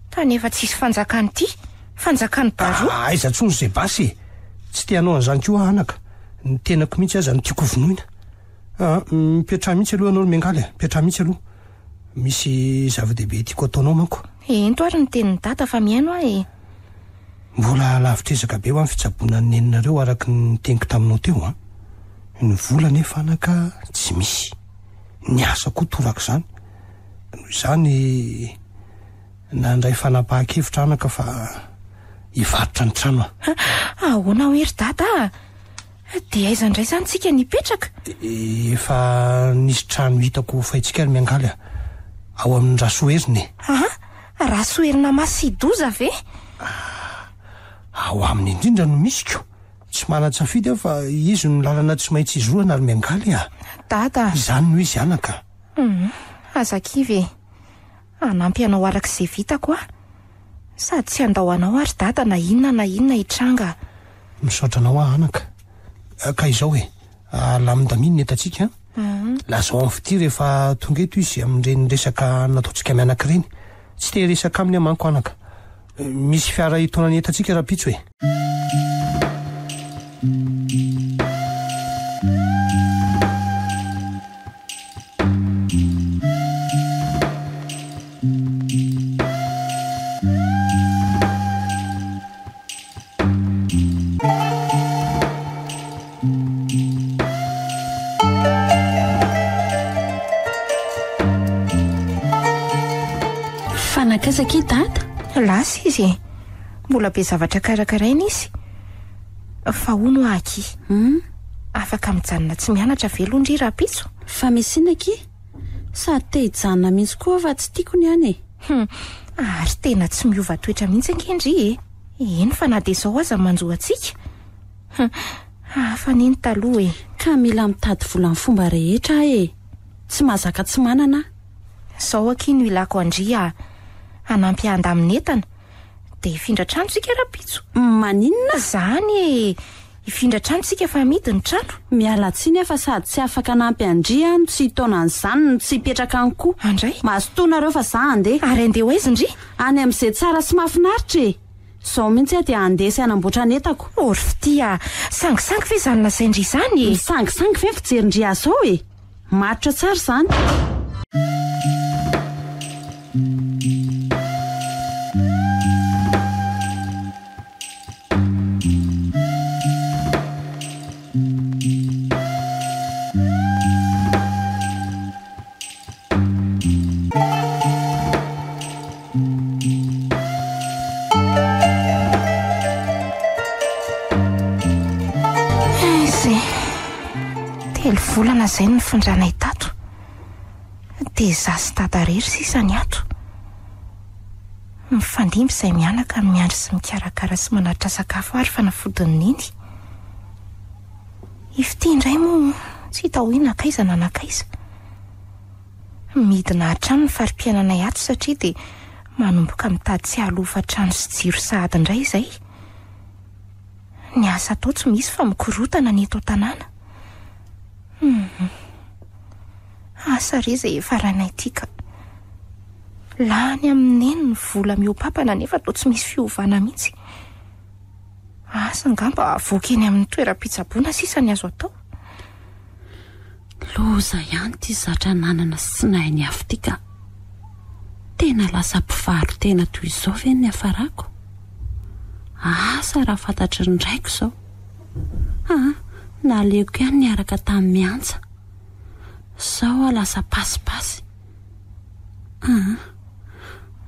Tany efa tsisy fanjakana ity. Fanjakan'i Baroa. Aiza intsony izay basy e! Tsy te hanao an'izany koa aho anaka. Ny tenako mihitsy aza no tiako hovonoina. Ah, mipetraha mihitsy aloha ianao ry Miangaly a! Mipetraha mihitsy aloha. Misy zava-dehibe tiako ataonao manko. Ento ary ny tenin'i Dada fa mihaino aho e! Mbola lavitr'ezaka be hoa ny fitsaboana an'i neninareo araka ny teniko taminao teo an! Ny vola anefa anaka tsy misy. Ny asa koa torak'izany. Noho izany, nandray fanapahan-kevitra anaka fa hivarotra ny trano aho. Ahoana hoe ry Dada a? Dia aiza indray izany tsika no hipetraka? Efa nisy trano hitako hofaintsika ry Miangaly a! Ao amin'ny Rasoherina e! Aa! Rasoherina Masidoza ve? Ao aminy indrindra no misy ko! Tsy manan-tsafidy aho fa izy no lalana tsy maintsy izorana ry Miangaly a! Dada! Izany no izy anaka! Hum! Aza kivy e! Hanampy anao araka izay vitako aho. Sady tsy handao anao aho ry Dada na inona na inona hitranga. Misaotra anao aho anaka. Ka izao e, alamindamino ny entantsika an. Lazao amin'i Fitia rehefa tonga eto izy amin'ireny resaka nataontsika mianaka ireny. Tsy te hiresaka aminy aho manko anaka. Misy fiara hitaona ny entantsika rahampitso e. Fa nankaiza akia Dada? Lasa izy e. Mbola be zavatra karakaraina izy. Fa hono hoa akia. Hum? Afaka mijanona tsy mianatra ve aloha ndry rahampitso? Fa misy inona akia? Sady te hijanona mihitsy koa aho fa tsy tiako ny any e. Hum, ary tena tsy miova toetra mihitsy ange ndry e. Eny fa na dia izao aza manjo antsika. Hum, hafa anie ny taloha e. Ka mila mitady vola amin'ny fomba rehetra aho e. Tsy mahazaka tsy manana aho. Izao akia no ilako an-dry a. Hanampy ahy handamin'entana. Dia hifindra trano isika rahampitso. Maninona? Izany e! Hifindra trano isika fa amidy ny trano. Miala tsiny aho fa sady tsy afaka hanampy an-dry aho no tsy hitaona an'izany no tsy hipetraka any koa. Andray. Mazotoa nareo fa za handeha. Ary handeha ho aiza ndry? Any amin'izay tsara sy mahafinaritra e! Izao mihitsy aho dia handeha sy hanamboatra ny entako. Oh ry fitia a! Sangisangy ve izany lazain-dry izany e? Misangisangy ve ny fijerin-dry ahy izao e? Matotra tsara izany. Aiza e! Telo volana izay no nifindranay tato. Dia izaho sy Dada irery sisa ny ato. Mifandimby izay mianaka no miandry sy mikarakara sy manatitra sakafo ary fanafodin'i Neny. I Fitia indray moa tsy hita hoe nankaiza na nankaiza. Midina hatrany ny fari-piainanay ato satria dia manomboka mitady tsy hahaloa trano sy jiro sahady indray izay. Ny asa atao tsy misy fa mikorotana ny eto an-tanàna. Hum. Asa re izay hiafaranay ity ka. Lany amin'i Neny ny vola mihoa-papana nefa toa tsy misy fiovana mihitsy. Asa angamba avoaka eny amin'ny toeram-pitsaboana sisa ny azo atao. Loza ihany ity zatra nanana sy tsy nahay niafy ity ka. Tena lasa mpivaro-tena toy izao ve ny niafarako? Asa raha fantatry ny raiko izao. Aa, naleoko ihany niaraka tamin'i Miantsa. Zao aho lasa pasipasy. Aa.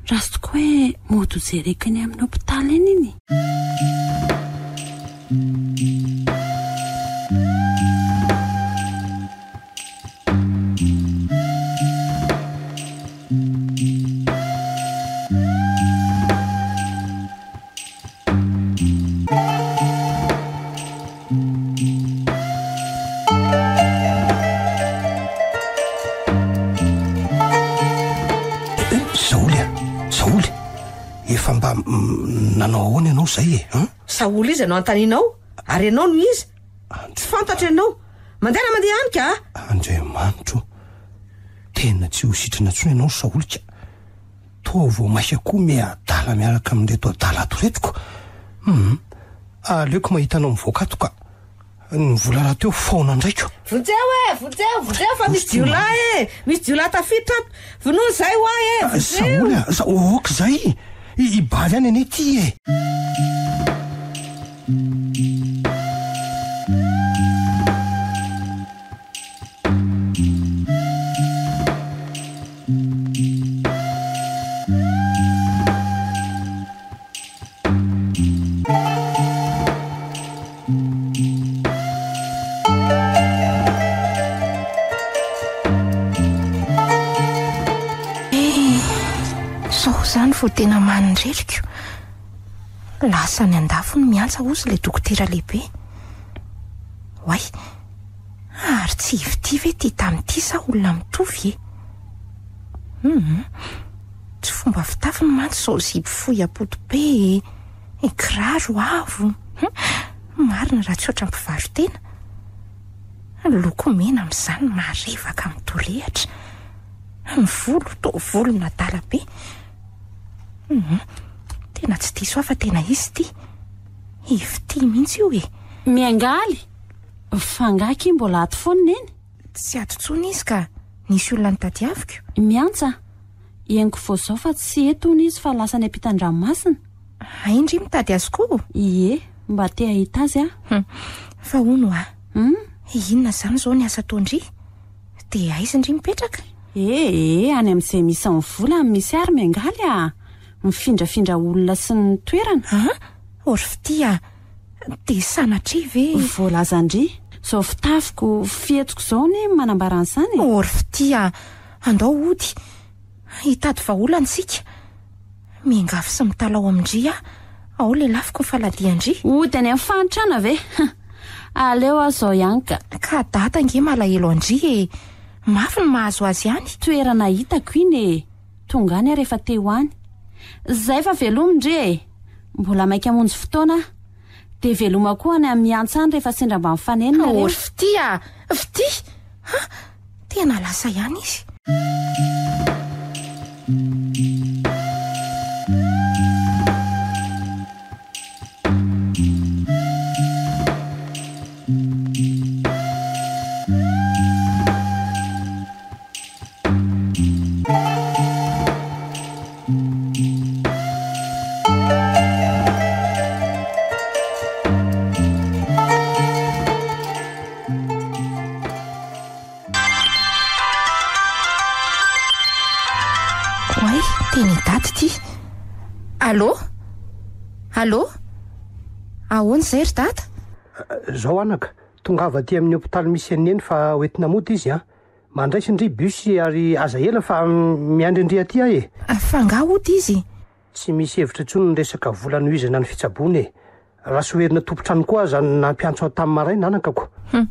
Ratsy tokoa hoe mody ho jereko eny amin'ny hopitaly eny iny. Saoly a! Saoly! Efa mba nanao ahoana ianao izay e? An? Saoly iza no anontanianao? Ary ianao no iza? Tsy fantatro ianao. Mandehana mandeha any ka! Andriamanitro o! Tena tsy ho sitrana intsony ianao ry Saoly ka! Toa vao maika koa miha adala miaraka amin'ireto adala ato ireto ko! Hum! Aleoko mahita anao mivoaka ato ka! Ny vola rahateo foana indray ko! Vonjeo e! Vonjeo! Vonjeo fa misy jiolahy e! Misy jiolahy tafiditra ato! Vonoy izay ho ahy e! Vonjeo! Saholy a! Sa ok izay! I Bary ihany anie ity e! Sao izany vao tena manin-dreriko. Lasa any an-dafy no miantsa hozy ilay dokotera lehibe. Oay, ary tsy i Fitia ve ity tany ity sa olona mitovy e? Hum, tsy fomba fitafiny mantsy izao zipo fohy apotope e, e kiraro avo. Hum, marina raha tsy ohatran'ny mpivaro-tena. Loko mena amin'izany marevaka midorehatra. Ny volo toa volon'adala be. Hum, tena tsy diso aho fa tena izy ity. I Fitia mihitsy io e. Miangaly! Fa angaha akia mbola ato foana Neny? Tsy ato intsony izy ka, nisy olona notadiaviko. Miantsa, henoko vao izao fa tsy eto hono izy fa lasa any ampitan-dranomasina. Hay ndry mitady azy koa? Ie, mba te hahita azy aho. Hum, fa hono hoa, Hum? inona izany izao ny asa ataon-dry? Dia aiza ndry mipetraka? Ee, any amin'izay misy ny vola no misy ary Miangaly a! Mifindrafindra olona sy ny toerana. An? O ry Fitia a! Dia sanatria ve. Voalazan-dry. Izao fitafiko, fihetsiko izao anie no manambara an'izany e! O ry Fitia a! Andao hody. Hitady vahaolana isika. Miangavy sy mitalaho amin-dry aho. Ao lelafiko ny faladian-dry. Hody any amin'ny fahantrana ve? Aleo aho izao ihany ka. Ka dada ange malahelo an-dry e! Mafy ny mahazo azy any. Toerana hitako iny e! Tonga any aho rehefa te ho any. Zay fa velomy ndry e! Mbola maika hamonjy fotoana aho. Dia veloma koa any amin'ny miantsa any rehefa sendra mba mifanena nareo. Oh ry Fitia a! Fitia! Ha! Tena lasa ihany izy. Oay, teny i Dada ity. Allô? Allô? Ahoana izay ry Dada? Zao anaka, tongava aty amin'ny hopitaly misy an'i Neny fa hoentina mody izy an. Mandraisa ndry bus ary aza ela fa miandry ndry aty aho e! Fa angaha hody izy? Tsy misy hevitra intsony ny resaka vola anohizana ny fitsaboana e! Rasoherina tompon-trano koa aza nampiantso ahy tamin'ny maraina anakako. Hum!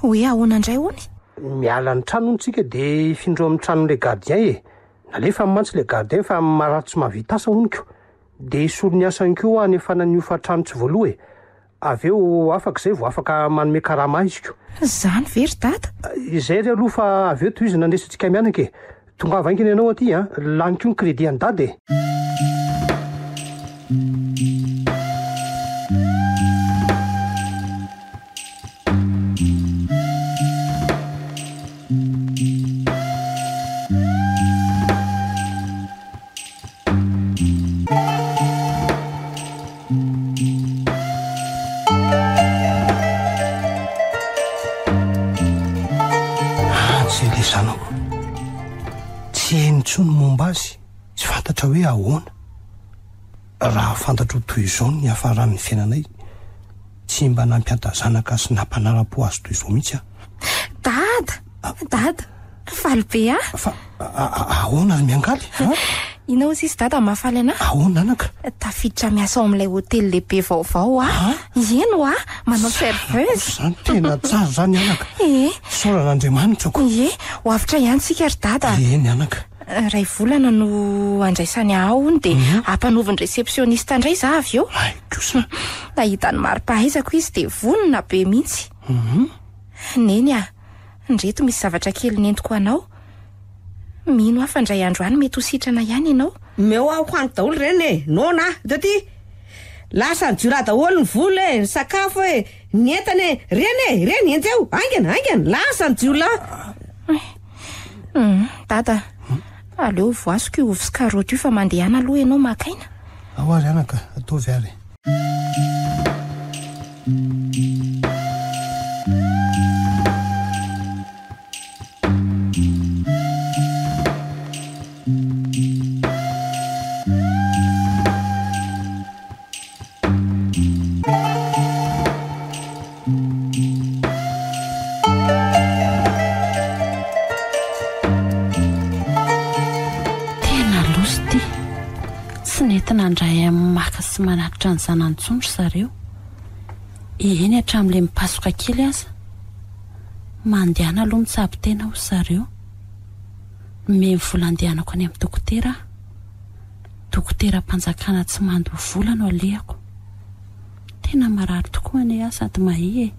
Hoe ahoana indray hono? Miala ny trano hono tsika dia hifindra ao amin'ny tranon'ilay gardien e! Nalefany mantsy ilay gardien fa marary tsy mahavita asa hono ko! Dia hisolo ny asany koa hanefana ny hofan-trano tsy voaloa e! Avy eo afaka izay vao afaka manome karama ahy izy ko. Izany ve ry dada? Izay re aloha fa avy eo tohizana ny resatsika mianaka e. Tongava haingana ianao aty an, lany koa ny crédit an'i dada e. fiainako. Tsy heno intsony ny momba azy, tsy fantatra hoe ahoana. Raha fantatro toy izao ny niafaran'ny fiainanay, tsy mba nampianta zanaka sy nampanara-po azy toy izao mihitsy aho. Dada! Dada! Faly be aho! Fa ahoana ry Miangaly a? Inona hozy izy Dada mahafaly anah? Ahoana anaka? Tafiditra miasa ao amin'ilay hotely lehibe vaovao aho. Eny hoa, manao serveuse. Izany tena tsara izany anaka. Ee. Isaorana Andriamanitra ko. Ie, ho avotra ihany tsika ry Dada. Eny anaka. Iray volana no andraisany ahy ao hono dia mhm. ampanaoviny réceptionniste indray za avy eo. Hay kosa. Nahita ny mari-pahaizako izy dia vonona be mihitsy. Mhm. Neny a, ndreto misy zavatra kely nentiko anao. Mino aho fa indray andro any mety ho sitrana ihany ianao. Omeo aho ho any daholo ireny e! Noana aho! Ndao ty! Lasan'ny jiolahy daholo ny vola e, ny sakafo e, ny entana e! Ireny e! Ireny! Enjeho! Haingana! Haingana! Lasan'ny jiolahy! Hum, Dada, aleo voasiko io ovy sy karaoty io fa mandehana aloha ianao maka aina. Ao ary anaka, ataovy ary. Tena loza ity. Tsy nety nandray amin'ny maka sy manatitra ny zanany intsony ry zareo. Eny hatramin'ilay mipasoka kely aza. Mandehana aloha mitsabo tena hoy zareo. Nomeny vola handehanako any amin'ny dokotera aho. Dokoteram-panjakana tsy mandoa vola no alehako. Tena marary tokoa anie aho sady mahia e.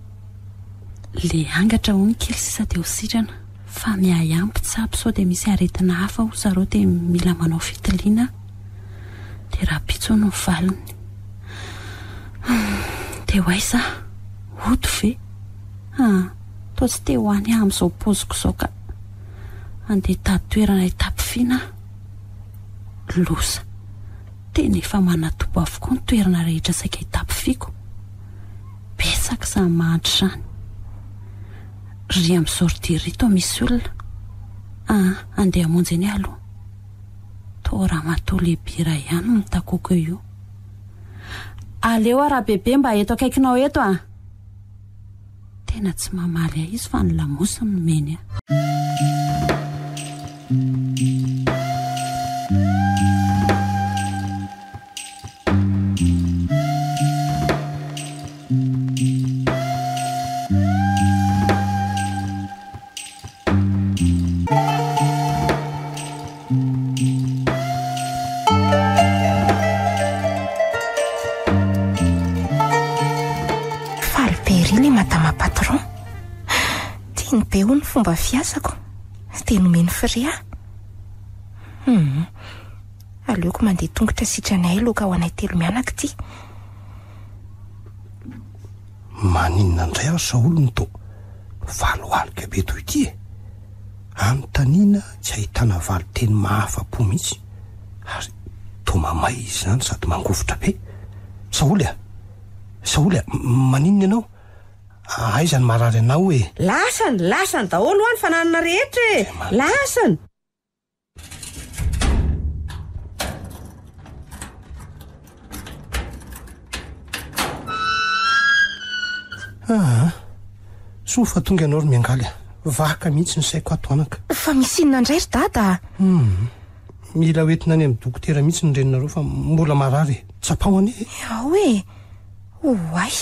Le angatra hono kely sisa dia ho sitrana fa miahiahy mpitsabo sao dia misy aretina hafa hoy zareo dia mila manao fitiliana dia rahampitso hono ny valiny. Humm dia ho aiza aho? Hody ve? Haa toa tsy te ho any aho amin'izao paoziko izao ka. Andeha hitady toerana hitapifiana aho. Loza. Tena efa manatobo avokoa ny toerana rehetra saika hitapifiako. Betsaka izany mahantra izany. Ry amin'ny sortie ry toa misy olona. Aa andeha hamonjy anie aloha. Toa ramatoa lehibe iray ihany no mitakoko eo io. Aleo aho Rabebe mba eto akaikinao eto a! Tena tsy mamaly ahy izy fa ny lamosiny no omeny ahy. Faly be ery ilay madama patron. Tiany be hono ny fomba fiasako. Dia nomeny frais aho. Hum. Aleoko mandeha tongotra sitranay loka ho anay telo mianaka ity. Maninona indray ary Saholy no toa valohalika be toy ity e? Anontaniana tsy ahitana valinteny mahafa-po mihitsy ary toa mamay izy izany sady mangovitra be. Saholy a! Saholy a! Maninona ianao? Aiza ny marary anao e? Lasany, lasany daholo hoa ny fananana rehetra e! Lasany! Aa! Soa fa tonga ianao ry Miangaly a! Vaka mihitsy ny saiko ato anaka. Fa misy inona indray ry Dada a? Hum! Mila hoentina any amin'ny dokotera mihitsy ny reninareo fa mbola marary e! Tsapao anie e! Ao e! Oay!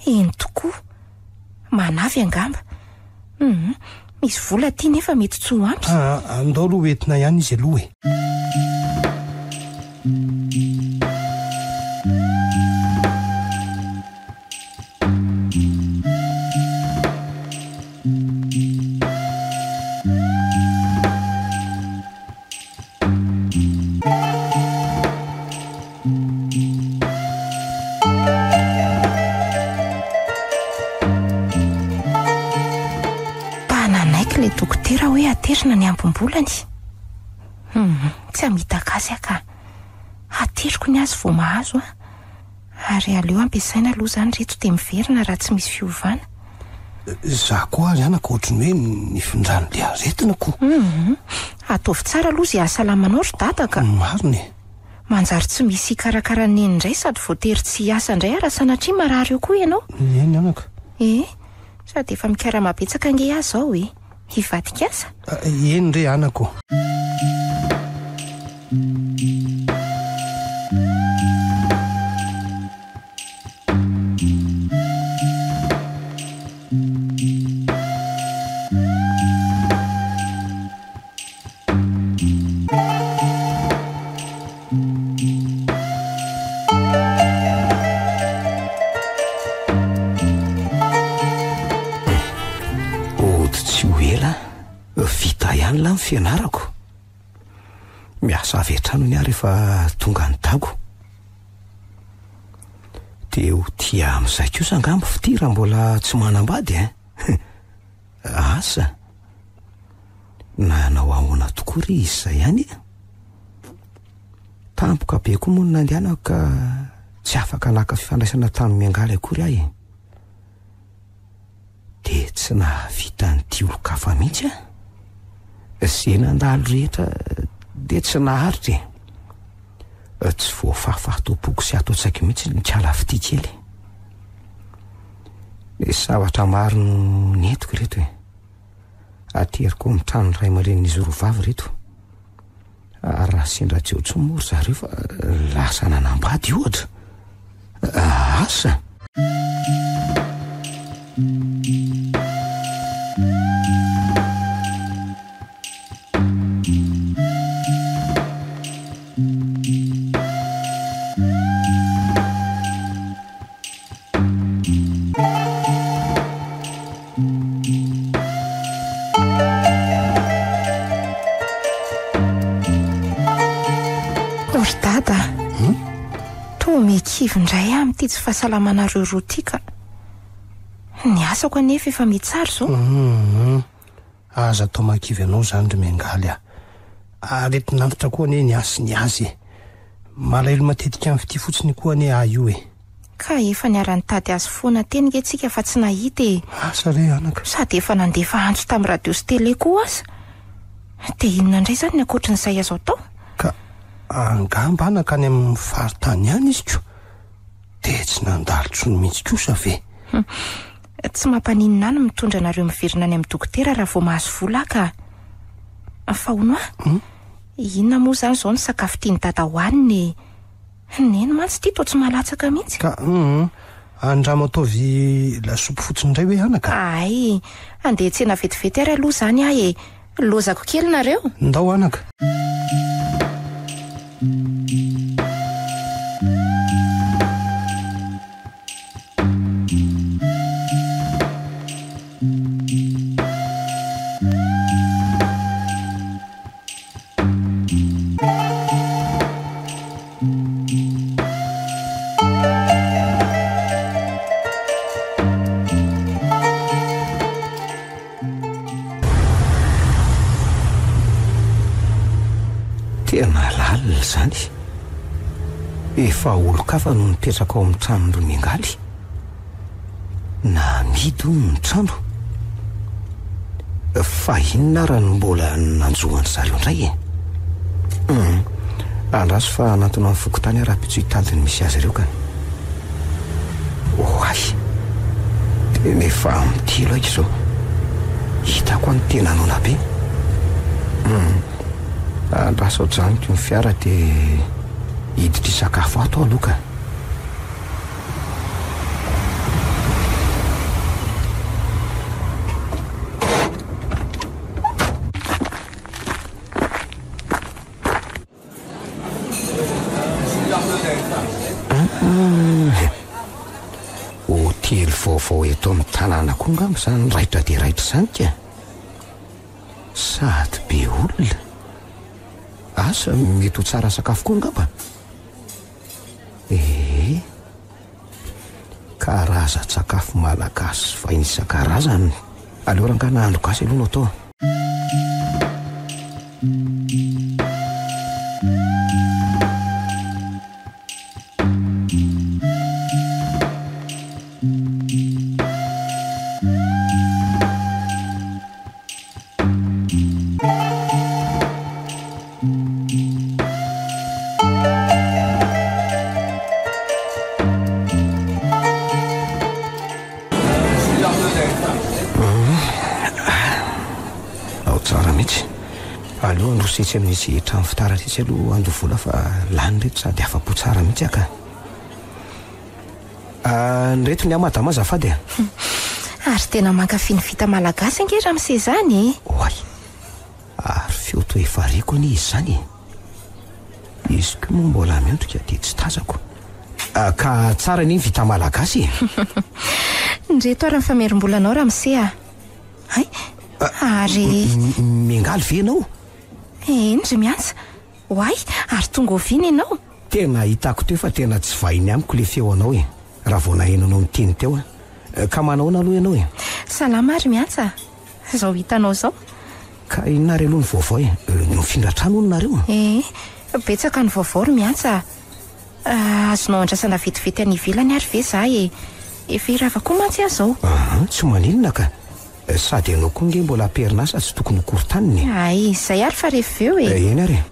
Eny tokoa! Manavy angamba. Hum, misy vola aty nefa mety tsy ho ampy. Ah, andao aloha ho entina ihany izy aloha e. Mba nanaiky ilay dokotera hoe aterina ny ambim-bolany. Hum, tsy hamitaka azy aho ka. Ateriko ny azy vao mahazo an. Ary aleo ampiasaina aloha izany ireto dia miverina raha tsy misy fiovana. Za koa ary anaka ohatry ny hoe nifindran'le aretina ko. Hum, ataovy tsara aloha izay hahasalama anao ry dada ka. Marina e. Manjary tsy misy hikarakara an'i neny indray sady voatery tsy hiasa indray ary raha sanatria marary eo koa ianao. Eny anaka. Eh, sady efa mikarama betsaka ange aho izao e. Hivadika asa? Eny re anaka o. Hody tsy ho ela, vita ihany lahy ny fianarako. Miasa avy hatrany hono aho rehefa tonga any Dago. Dia ho tia amin'izay kosa angamba Fitia raha mbola tsy manambady eh. Asa! Nanao ahoana tokoa re izy izay ihany e? Tampoka be koa moa no nandehanako ka tsy afaka naka fifandraisana tamin'ny miangaly akory aho e. Dia tsy nahavita an'ity olon-kafa mihitsy aho. Izay nandalo rehetra dia tsy naharitra e. Tsy voafafa ato am-poko sy ato an-tsaiko mihitsy ny kala fitia kely. Nisy zavatra maro no nentiko ireto e. Ateriko ao amin'ny tranon'ny ray aman-drenin'izy roa vavy ireto. Ary raha sendra tsy eo intsony moa ry zareo fa lasa nanambady ohatra. Asa! O ry dada a! Toa mihikivy indray aho amin'ity tsy fahasalamanareo roa ity ka. Ny asako anefa efa mitsara izao. Hum, aza atao mahakivy anao izany ry Miangaly a! Aretin'antitra koa anie ny ahy sy ny azy e! Malahelo matetika amin'ny fitia fotsiny koa anie ahy io e! Ka efa niara-nitady azy foana teny nge tsika fa tsy nahita e! Asa re anaka! Sady efa nandefa antso tamin'ny radio sy télé koa aza! Dia inona indray izany ny ankoatrin'izay azo atao? Ka angamba anaka any amin'ny faritany any izy ko! Dia tsy nandalo intsony mihitsy kosa ve? Hum, tsy mampaninona ahy ny mitondra anareo miverina any amin'ny dokotera raha vao mahazo vola aho ka. Fa hono aho, inona moa izany izao ny sakafo tian'i Dada hohanina e? Neny mantsy ity toa tsy mahalatsaka mihitsy. Ka hum, andramo ataovy lasopy fotsiny indray hoe anaka? Hay, handeha hiantsena vetivety ary aloha izany aho e. Lozako kely nareo. Ndao anaka. Tena lalina izany. Efa olon-kafa no mipetraka ao amin'ny tranon-dry Miangaly. Namidy hono ny trano. Fa inona ara no mbola nanjo an-dry zareo indray e? Hum, andraso fa hanantona ny fokontany aho rahampitso hitady ny misy azy ireo ka. Oay! Tena efa mitelo aika izao. Hitako any tena noana be. Hum, andraso ajanoko ny fiara dia hiditra hisakafo ato aho aloha ka. Hotely vaovao eto amin'ny tanàna koa angamba izany raitra dia raitra izany ka. Sady be olona. Asa, mety ho tsara sakafo koa angamba. Ee. Karazan-tsakafo malagasy sy vahiny isan-karazany. Aleo rangahy nahandro gasy aloha no atao. mihitsy. Aleo handroso etsy amin'itsy trano fitaratra itsy aloha handoa vola fa lany ireto sady afa-po tsara mihitsy aho ka. Ah, ny reto ny ahy madama azafady a. Ary tena mankafy ny vita malagasy ange ramose izany e. Oay! Ary feo toa efa reko anie izy izany e. Izy koa moa mbola miondrika dia tsy tazako. Ah, ka tsara anie ny vita malagasy e. Ndreto ary ny famerim-bolanao ramose a. Hay! Ary. Miangaly ve ianao? Eny ry miantsa. Oay! Ary tonga oviana ianao? Tena hitako teo fa tena tsy vahiny amiko le feo anao e, raha vao naheno anao niteny teo aho. Ka manahoana aloha ianao e? Salama ry miantsa a! Izao hitanao izao. Ka inona ary aloha ny vaovao e? Nifindra trano hono nareo? Ee, betsaka ny vaovao ry miantsa a! Azonao andrasana vetivety any ivelany ary ve za e? Efa hirava koa mantsy aho izao. Aa, tsy maninona ka! Sady ianao koa nge mbola am-perinasa tsy tokony ho korontanina e! Hay, izay ary fa rehefa avy eo e! Eny ary e!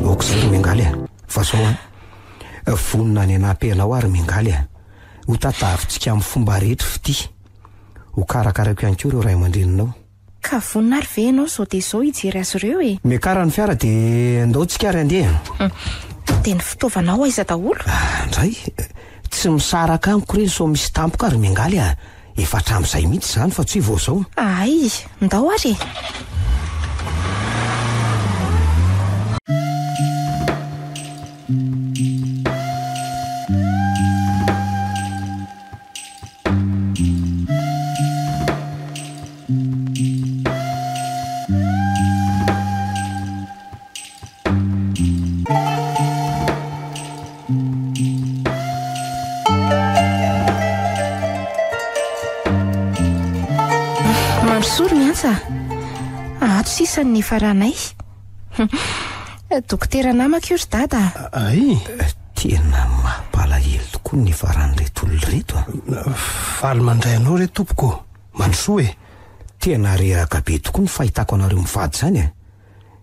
Ok zay ry Miangaly a! Fa zao an, vonona ny hanampy anao aho ry Miangaly a! Ho tatavintsika amin'ny fomba rehetra fitia. Ho karakaraiko ihany koa ireo ray aman-dreninao. Ka vonona ary ve ianao izao dia izao hijery azy ireo e? Miakara ny fiara dia ndao tsika ary handeha. Dia ny fitaovanao aiza daholo? Ah, ndray, tsy misaraka amiko ireny sao misy tampoka ary miangaly ah. Efa hatramin'izay mihitsy izany fa tsy hoe vao izao. Hay, ndao ary e. Mandrosoa ry miantsa a! Ato sisa ny nifaranay. Dokotera namako io ry dada a! Ay! Tena mampalahelo tokoa ny nifaran'ireto olona ireto a! Faly mandray anao re tompoko ô! Mandrosoa e! Tena reraka be tokoa ny fahitako anareo mivady izany e!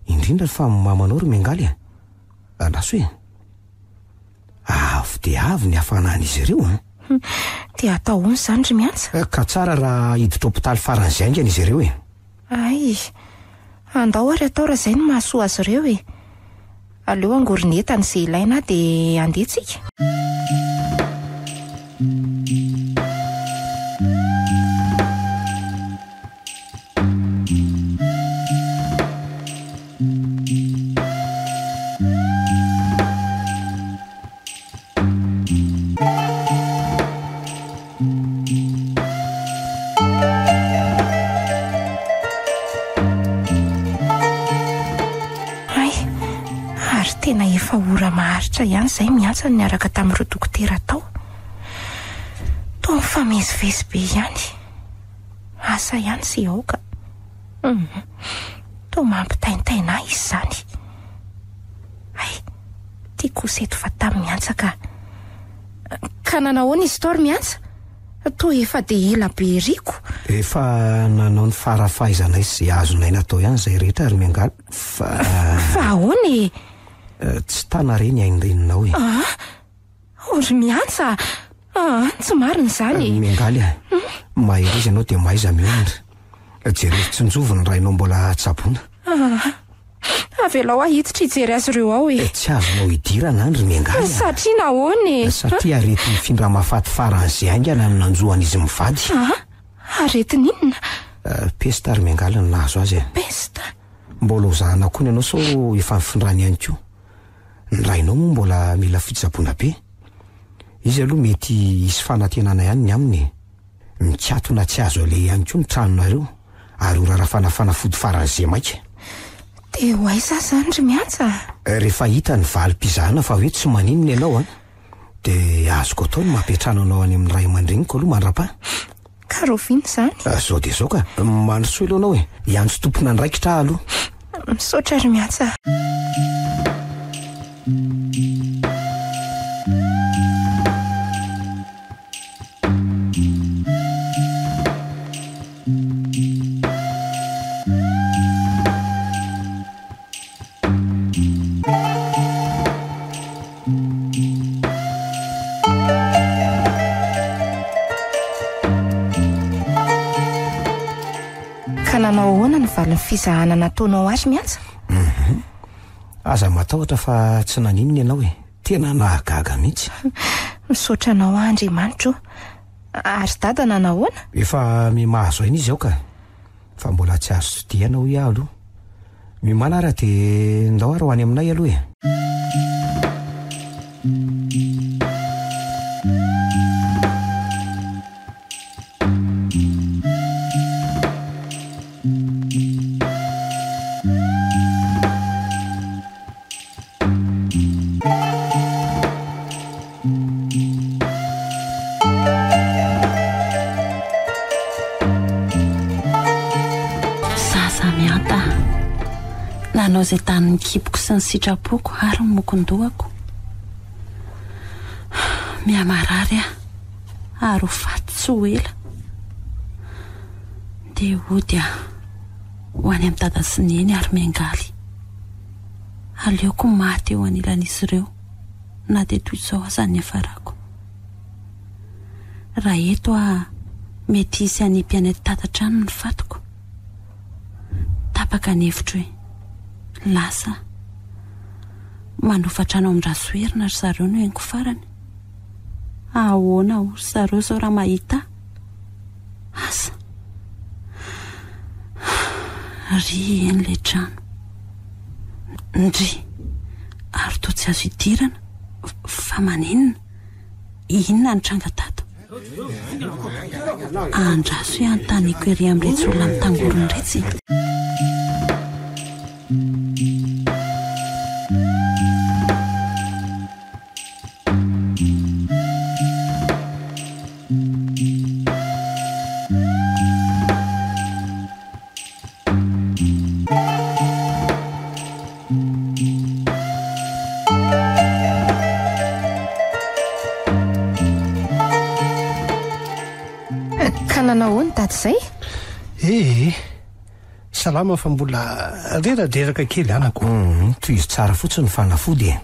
Indrindra fa ny mamanao ry Miangaly a! Andraso e! Avo dia avo ny hafanan'izy ireo an! Dia atao ahoana izany ry Miantsa? Ka tsara raha hiditra hopitaly faran'izay haingana izy ireo e! Hay! Andao ary atao raha izay no mahasoa azy ireo e! Aleo angorona entana izay ilaina dia andeha tsika. Hay, ary tena efa ora maharitra ihany izay miantsa no niaraka tamin'ireo dokotera tao. Toa mifamezivezy be ihany. Asa ihany sy aoka. Hum, toa mampitaintaina ahy izy izany. Hay, ty kosa eto fa tamy miantsa ka. Ka nanahoana izy tao ry miantsa? Toa efa dia ela be eriko. Efa nanao ny fara fahaizanay sy izay azonay natao ihany izay rehetra ry miangaly fa. Fa ahoana e? Tsy tana re ny ain'ny reninao e. Ah! O ry miantsa a! Ah, tsy marina izany e. Miangaly a! Mahereza ianao dia mahaiza mionona. Jereo tsinjovy ny rainao mbola tsaboina. Ah! Avelao aho hiditra hijery azy ireo ao e. Tsy azonao idirana any ry Miangaly a. Satria nahoana e? Satria areti-mifindra mahafaty faran'izay haingana no nanjo an'izy mivady. Ah! Aretina inona? Pesta ry Miangaly no nahazo azy e. Pesta? Mbola ho zahana koa ny anao sao efa nifindrany ihany koa. Ny rainao moa mbola mila fitsaboana be. Izy aloha mety hisy fanantenana ihany ny aminy e. Mikatona tsy azo aleha ihany koa ny tranonareo ary ho rarafana fanafody faran'izay maika. Dia ho aiza aho izany ry Miantsa a? Rehefa hita ny valim-pizahana fa hoe tsy maninona ianao an, dia azoko atao ny mampiantrano anao any amin'ny ray aman-dreniko aloha mandra-paha. Ka rahoviana izany? Zao dia zao ka. Mandrosoa aloha ianao e. Hiantso tompon'andraikitra aho aloha. Misaotra ry Miantsa a. Ka nanao ahoana ny valin'ny fizahana nataonao ahy ry Miantsa? Mhm. Aza matahotra fa tsy naninona ianao e. Tena nahagaga mihitsy. Misaotra anao aho Andriamanitra o. Ary dada nanao ahoana? Efa mimahazo aina izy ao ka. Fa mbola tsy azo tsidihana hoy aho aloha. Miomàna ary dia ndao ary ho any aminay aloha e. Zaza mihanta aho. Nanao izay danin'ny kiboko sy ny sitrapoko ary ny mokon-dohako. Mihamarary aho ary ho faty tsy ho ela. Dia hody aho ho any amin'i Dada sy Neny ary miangaly. Aleoko maty eo anilan'izy ireo na dia toy izao aza ny niafarako. Raha eto aho, mety hisy hanipy any an-tatatra any ny fatiko. Tapaka ny hevitro hoe lasa aho. Manofa trano amin-dRasoherina ry zareo no henoko farany. Ahoana hoy ry zareo izao raha mahita ahy? Asa. Ry eny ilay trano. Ndry. Ary toa tsy azo idirana. Fa maninona? Inona no tranga tato? Andraso hoe anontaniako ery amin'iretsy olona mitangorona iretsy. Ka nanao ahoana dada izay? Ee, salama fa mbola reradreraka kely anako. Hum, tohizo tsara fotsiny ny fanafody e.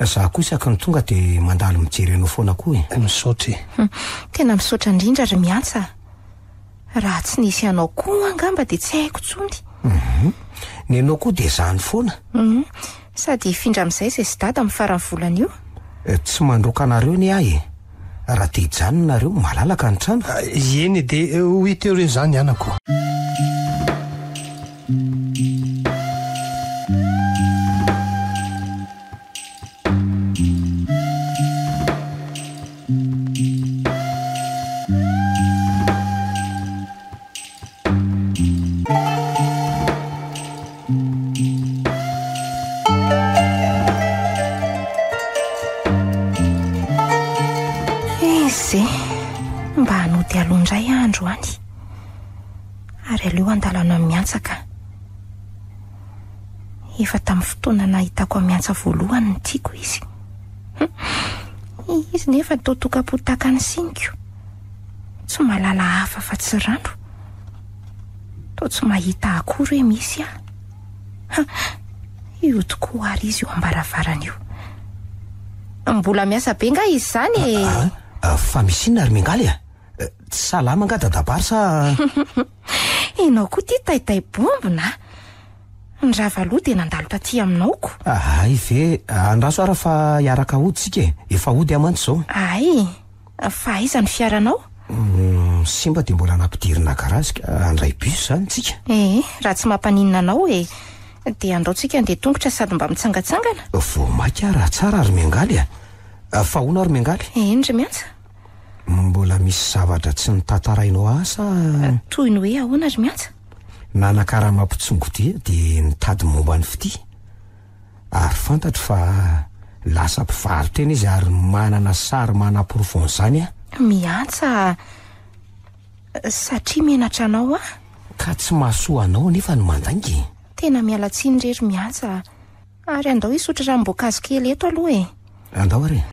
Za koa isaky ny tonga dia mandalo mijery anao foana koa e. Misaotra e. Tena misaotra indrindra ry Miantsa a. Raha tsy nisy anao koa angamba dia tsy haiko intsony. Hum, ny anao koa dia izany foana. Hum, sady hifindra amin'izay izay sy dada amin'ny faran'ny volana io. Tsy mandroaka anareo anie aho e. Raha te hijanona nareo, malalaka ny trano. Eny e, dia ho hita eo re izany anako. Izy mba hanody aloha indray aho androany. Ary aleo andalana miantsaka. Efa tamin'ny fotoana nahitako an'i Miantsa voalohany no tiako izy. Izy nefa toa tokam-po tahaka ny siniko. Tsy mahalala hafa afa-tsy rano. Toa tsy mahita akory hoe misy aho. Ha, io tokoa ary izy io am-baravarana io. Mbola miasa be nga izy izany e? Ah, ah, fa misy inona ry Miangaly a? Tsy salama nga dadabary sa? Ianao koa ity taitay bombina a! Ny Ravaloha dia nandalo taty aminao ko. Hay ve, andraso ara fa hiaraka hody tsika e, efa hody aho mantsy izao. Hay, fa aiza ny fiaranao? Simba dia mbola nampidirina garazy ka handray bus izany tsika. Ee, raha tsy mampaninona anao e, dia andao tsika handeha tongotra sady mba mitsangatsangana. Vao maika raha tsara ry Miangaly a! Fa ahoana ry Miangaly? Eny ry Miantsa. Mbola misy zavatra tsy notantarainao ahy sa? Toy ny hoe ahoana ry Miantsa? Nanakarama mpitsongodia dia nitady momba ny fitia. Ary fantatro fa lasa mpivaro-tena izy ary manana sary manaporofo an'izany aho. Miantsa a! Satria menatra anao aho. Ka tsy mahasoa anao anefa ny mandainga e. Tena miala tsiny re ry Miantsa a. Ary andao hisotro ranom-boankazo kely eto aloha e. Andao ary e.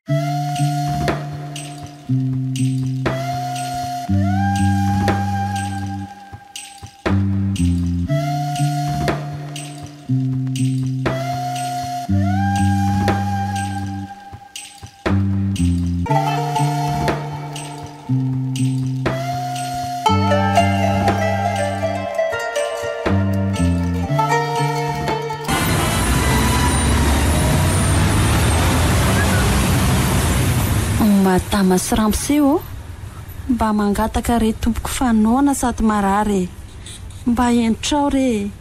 Madama sy Ramose ô! Mba mangataka re tompoko fa noana sady marary e! Mba hentrao re e!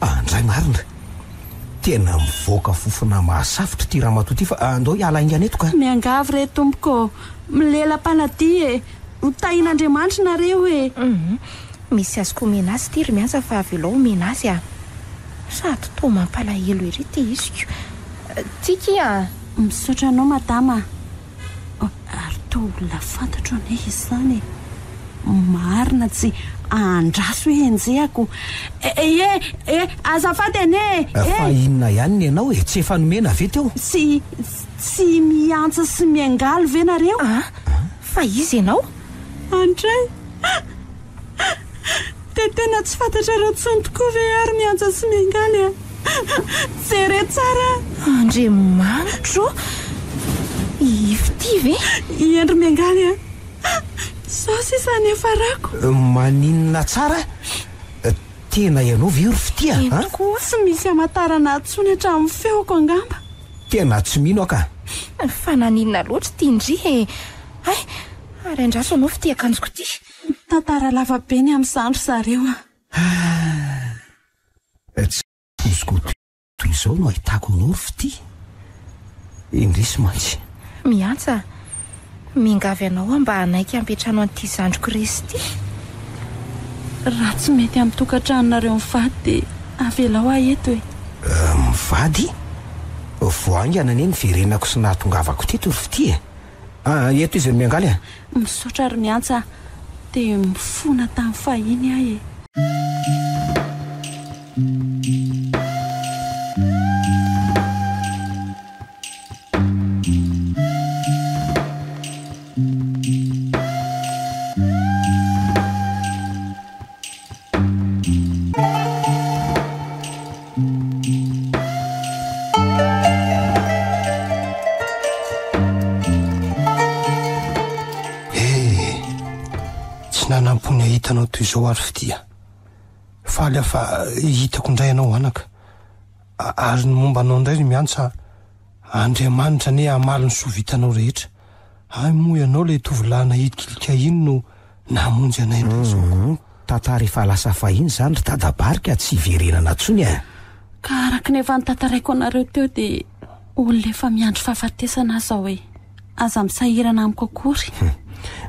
Andray marina! Tena mivoaka fofona mahasafotra ity ramatoa ity fa andao hiala haingana eto ka! Miangavy re tompoko ô! Milela-panadia e! Ho tahin'Andriamanitra nareo e! Hum, misy azoko omena azy ity ry Miantsa fa avelao omena azy a! Sady toa mampalahelo ery ity iziko. Ty kia a! Misaotra anao madama a! Ary toa olona fantatro anie izy izany e! Marina tsy andraso hoe enjehako e! E! Azafady anie e! Fa inona ihany ny anao e? Tsy efa nomena ve teo? Tsy tsy miantsa sy miangaly ve nareo? A! Fa iza ianao? Andray! Dia tena tsy fantatrareo intsony tokoa ve ary miantsa sy miangaly a? Jereo tsara a! Andriamanitro ô! I Fitia ve? I Hendry miangaly a! Izao sisa ny hiafarako. Maninona tsara? Tena ianao ve io ry Fitia a? Eny tokoa. Tsy misy hamantarana ahy intsony hatramin'ny feoko angamba. Tena tsy mino aho ka! Fa naninona loatra ity ndry e? Hay! Ary andraso anao f'ity akanjoko ity. Tantara lava be ny amin'izany ry zareo a! Ah! Tsy poziko toy izao no ahitako anao ry fitia. Indrisy mantsy. Miantsa, miangavy anao aho mba hanaiky hampiantrano an'ity zandriko resy ity. Raha tsy mety amin'ny tokantranonareo mivady dia avelao aho eto e! Mivady? Vao haingana anie niverenako sy nahatongavako teto ry fitia e! Ah, eto izy ry Miangaly a! Misaotra ry Miantsa a! Dia mifona tamin'ny fahiny aho e! Eh, tsy nanampo ny hahita anao toy izao ary fitia. Faly aho fa hitako indray ianao anaka. Ary ny momba anao indray ry miantsa, Andriamanitra anie hamaly ny soa vitanao rehetra. Hay moa ianao ilay tovolahy nahilikilika iny no namonjy anay indray izao ko. Tantara efa lasa fahiny izany ry Dadabary ka tsy hiverenana intsony e! Ka araka ny efa notantaraiko anareo teo dia olona efa miandry fahafatesana aho izao e! Aza misahirana amiko akory.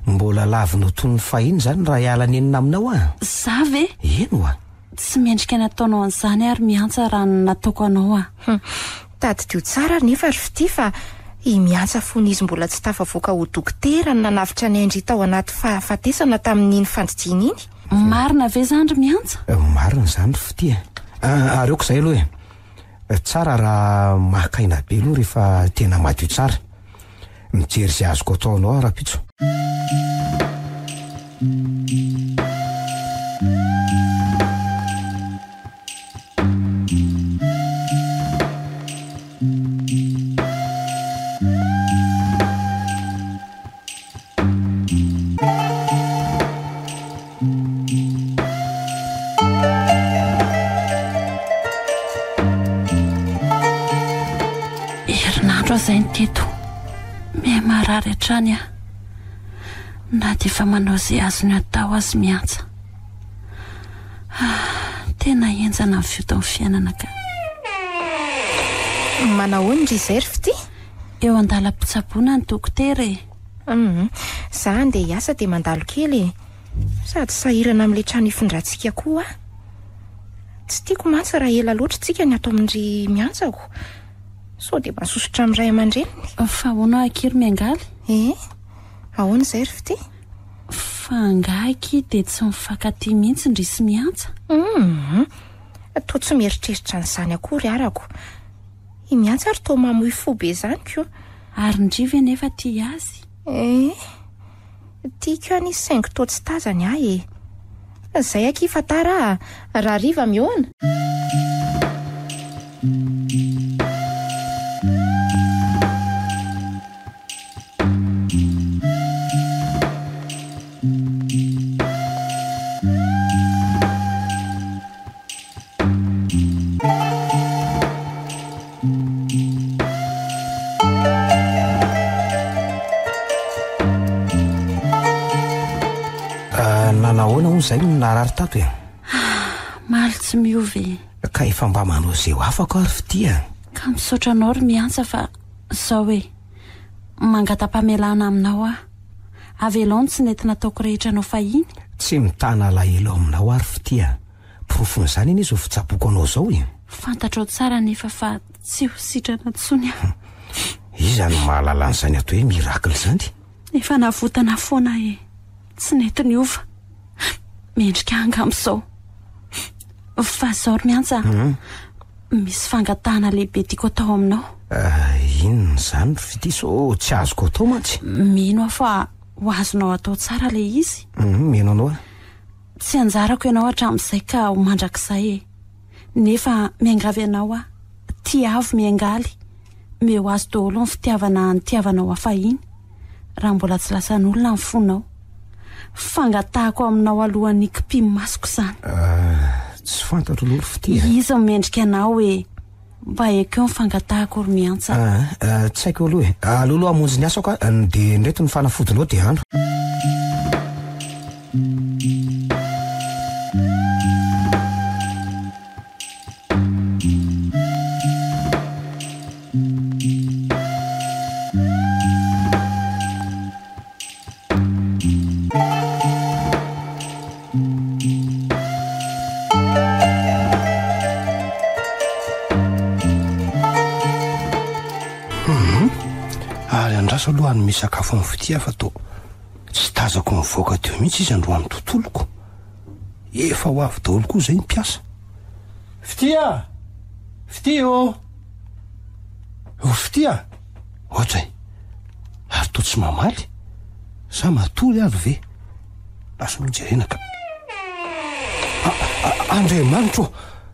Mbola lavinao toy ny fahiny izany raha hiala nenina aminao aho? Za ve? Eny oa! Tsy mendrika ny ataonao an'izany ary miantsa raha ny nataoko anao aho. Hum, tadidio tsara ary nefa ry Fitia fa i Miantsa fony izy mbola tsy tafavoaka ho dokotera no nanavotra an'i Henry tao anaty fahafatesana tamin'iny fandidiana iny. Marina ve izany ry Miantsa? Marina izany ry Fitia a. Ary aoka izay aloha e. Tsara raha maka aina be aloha rehefa tena madio tsara. Mijery izay azoko atao anao aho rahampitso. Herinandro aho izay no teto. Miha marary hatrany aho. Na dia efa manao izay azony atao aza miantsa. Ah, tena henjana ny fiotan'ny fiainana ka. Manahoana ry izay ry Fitia? Eo an-dalam-pitsaboana ny dokotera e. Hum, za andeha hiasa dia mandalo kely e. Sady sahirana amin'ilay trano hifindrantsika koa aho. Tsy tiako mantsy raha ela loatra tsika ny ato amin-dry Miantsako. Sao dia masosotra amin'ny ray aman-dreniny. Fa ahoana akia ry Miangaly? Eh, ahoana izay ry Fitia? Fa angaha akia dia tsy mifankatia mihitsy ndry sy Miantsa? Hum, toa tsy mieritreritra an'izany akory arako. I Miantsa ary toa mamoy fo be izany ko. Ary ndry ve nefa tia azy? Eh, tiako ihany izy saingy toa tsy tazany ahy e. Zay akia fa tara a, rahariva mihaona. Ah, nanahoana hono izay no narary tato e? Ah, maly tsy miova e. Ka efa mba manao izay ho afako ary fitia. Ka misaotra anao ry miantsa fa zao e. Mangata-pamelana aminao aho. Avelao ny tsy nety nataoko rehetra anao fahiny. Tsy mitana alahelo aminao aho ry fitia. Porofon'izany anie izao fitsaboako anao izao e. Fantatrao tsara anefa fa tsy ho sitrana intsony aho. Iza no mahalala an'izany atao hoe miracle izany? Efa navotana foana aho e. Tsy nety niova. Mendrika ahy angamba izao. Fa izao ry Miantsa, misy fangatahana lehibe tiako atao aminao. Inona izany ry Fitia sao tsy azoko atao mantsy? Mino aho fa ho azonao atao tsara ilay izy. Mino anao aho. Tsy anjarako ianao hatramin'izay ka ho mandrakizay e. Nefa miangavy anao aho, tiavo miangaly, meo azy daholo ny fitiavana nitiavanao ahy fahiny, raha mbola tsy lasan'olona ny fonao. Fangatahako aminao alohan'ny hikipian'ny masoko izany. Ah, tsy fantatro aloha ry Fitia a. Iza no mendrika anao e? Mba ekeo ny fangatahako ry Miantsa. Ah, ah, tsy haiko aloha e. Aleo aloha hamonjy ny asako aho, dia indreto ny fanafodinao dia andro. Ary andraso aloha hanome sakafo an'i Fitia fa toa tsy tazako nivoaka teo mihitsy izy androany tontoloko. Efa ho avy daholo koa izay ny mpiasa. Fitia! Fitia ô! Ô Fitia! Ohatray! Ary toa tsy mamaly? Sa matory ary ve? Lasa aloha jerena ka. Andriamanitro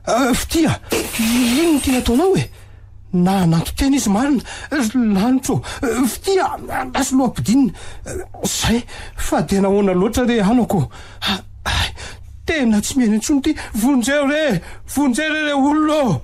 ô! Fitia! Inona no tiana ataonao e? Na nanto-tena izy marina, lanitro ô! Fitia! Lasa aloha ampidinina. Zay! Fa dia nahoana loatra re anako ô? Hay! Tena tsy miaina intsony ity! Vonjeo re! Vonjeo re re olona ô!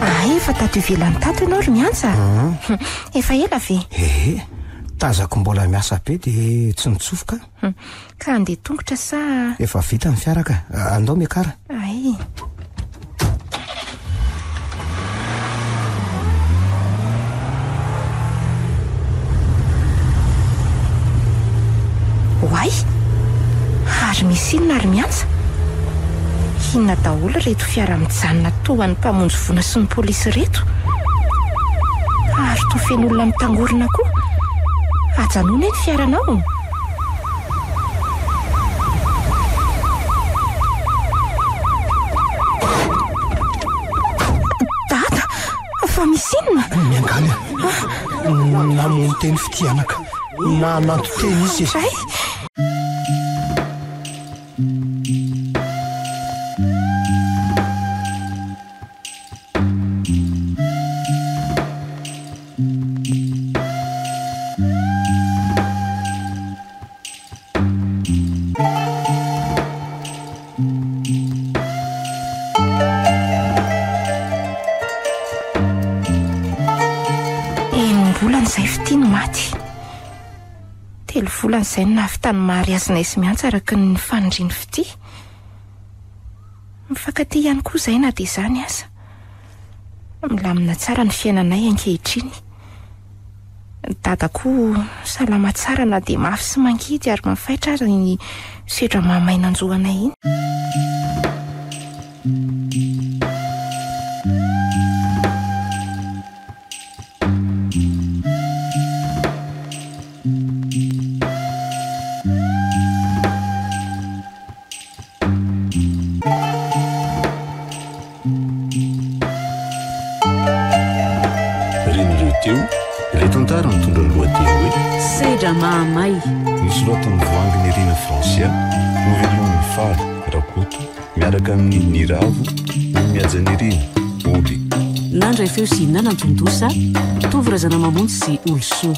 Ay, efa tato ivelany tato ianao ry Miantsa. Efa ela ve? Ehe, tazako mbola miasa be dia tsy nitsofoka. Ka handeha tongotra sa? Efa vita ny fiara ka. Andao miakara. Ay. Oay! Ary misy inona ary miantsa? Inona daholo ireto fiara mijanona toa an'ny mpamonjy voina sy ny polisy ireto? Ary toa feno olona mitangorona koa. Ajanony e ny fiaranao. Dada, fa misy inona? Miangaly a! Namono teny fitia anaka. Nananton-tena izy e. Dray! Enim-bolana izay fitia no maty. Telo volana izay no nahavitany mariazinay sy Miantsa araka ny fanirian'i Fitia. Mifankatia ihany koa izahay na dia izany aza. Milamina tsara ny fiainanay ankehitriny. Dada koa salama tsara na dia mafy sy mangidy ary mafaitra aza iny sedra mahamay nanjo anay iny. Renareo teo ilay tantara mitondra ny lohateny hoe Sedra mahamay. Nosoratan'i Voahangy Nirina Francia, novelomin'i Faly Rakoto miaraka amin'i Niravo Mihaja Nirina, Oly. Nandray feo sy nanantontosa, Tovo Razanamamonjy sy Olosoa.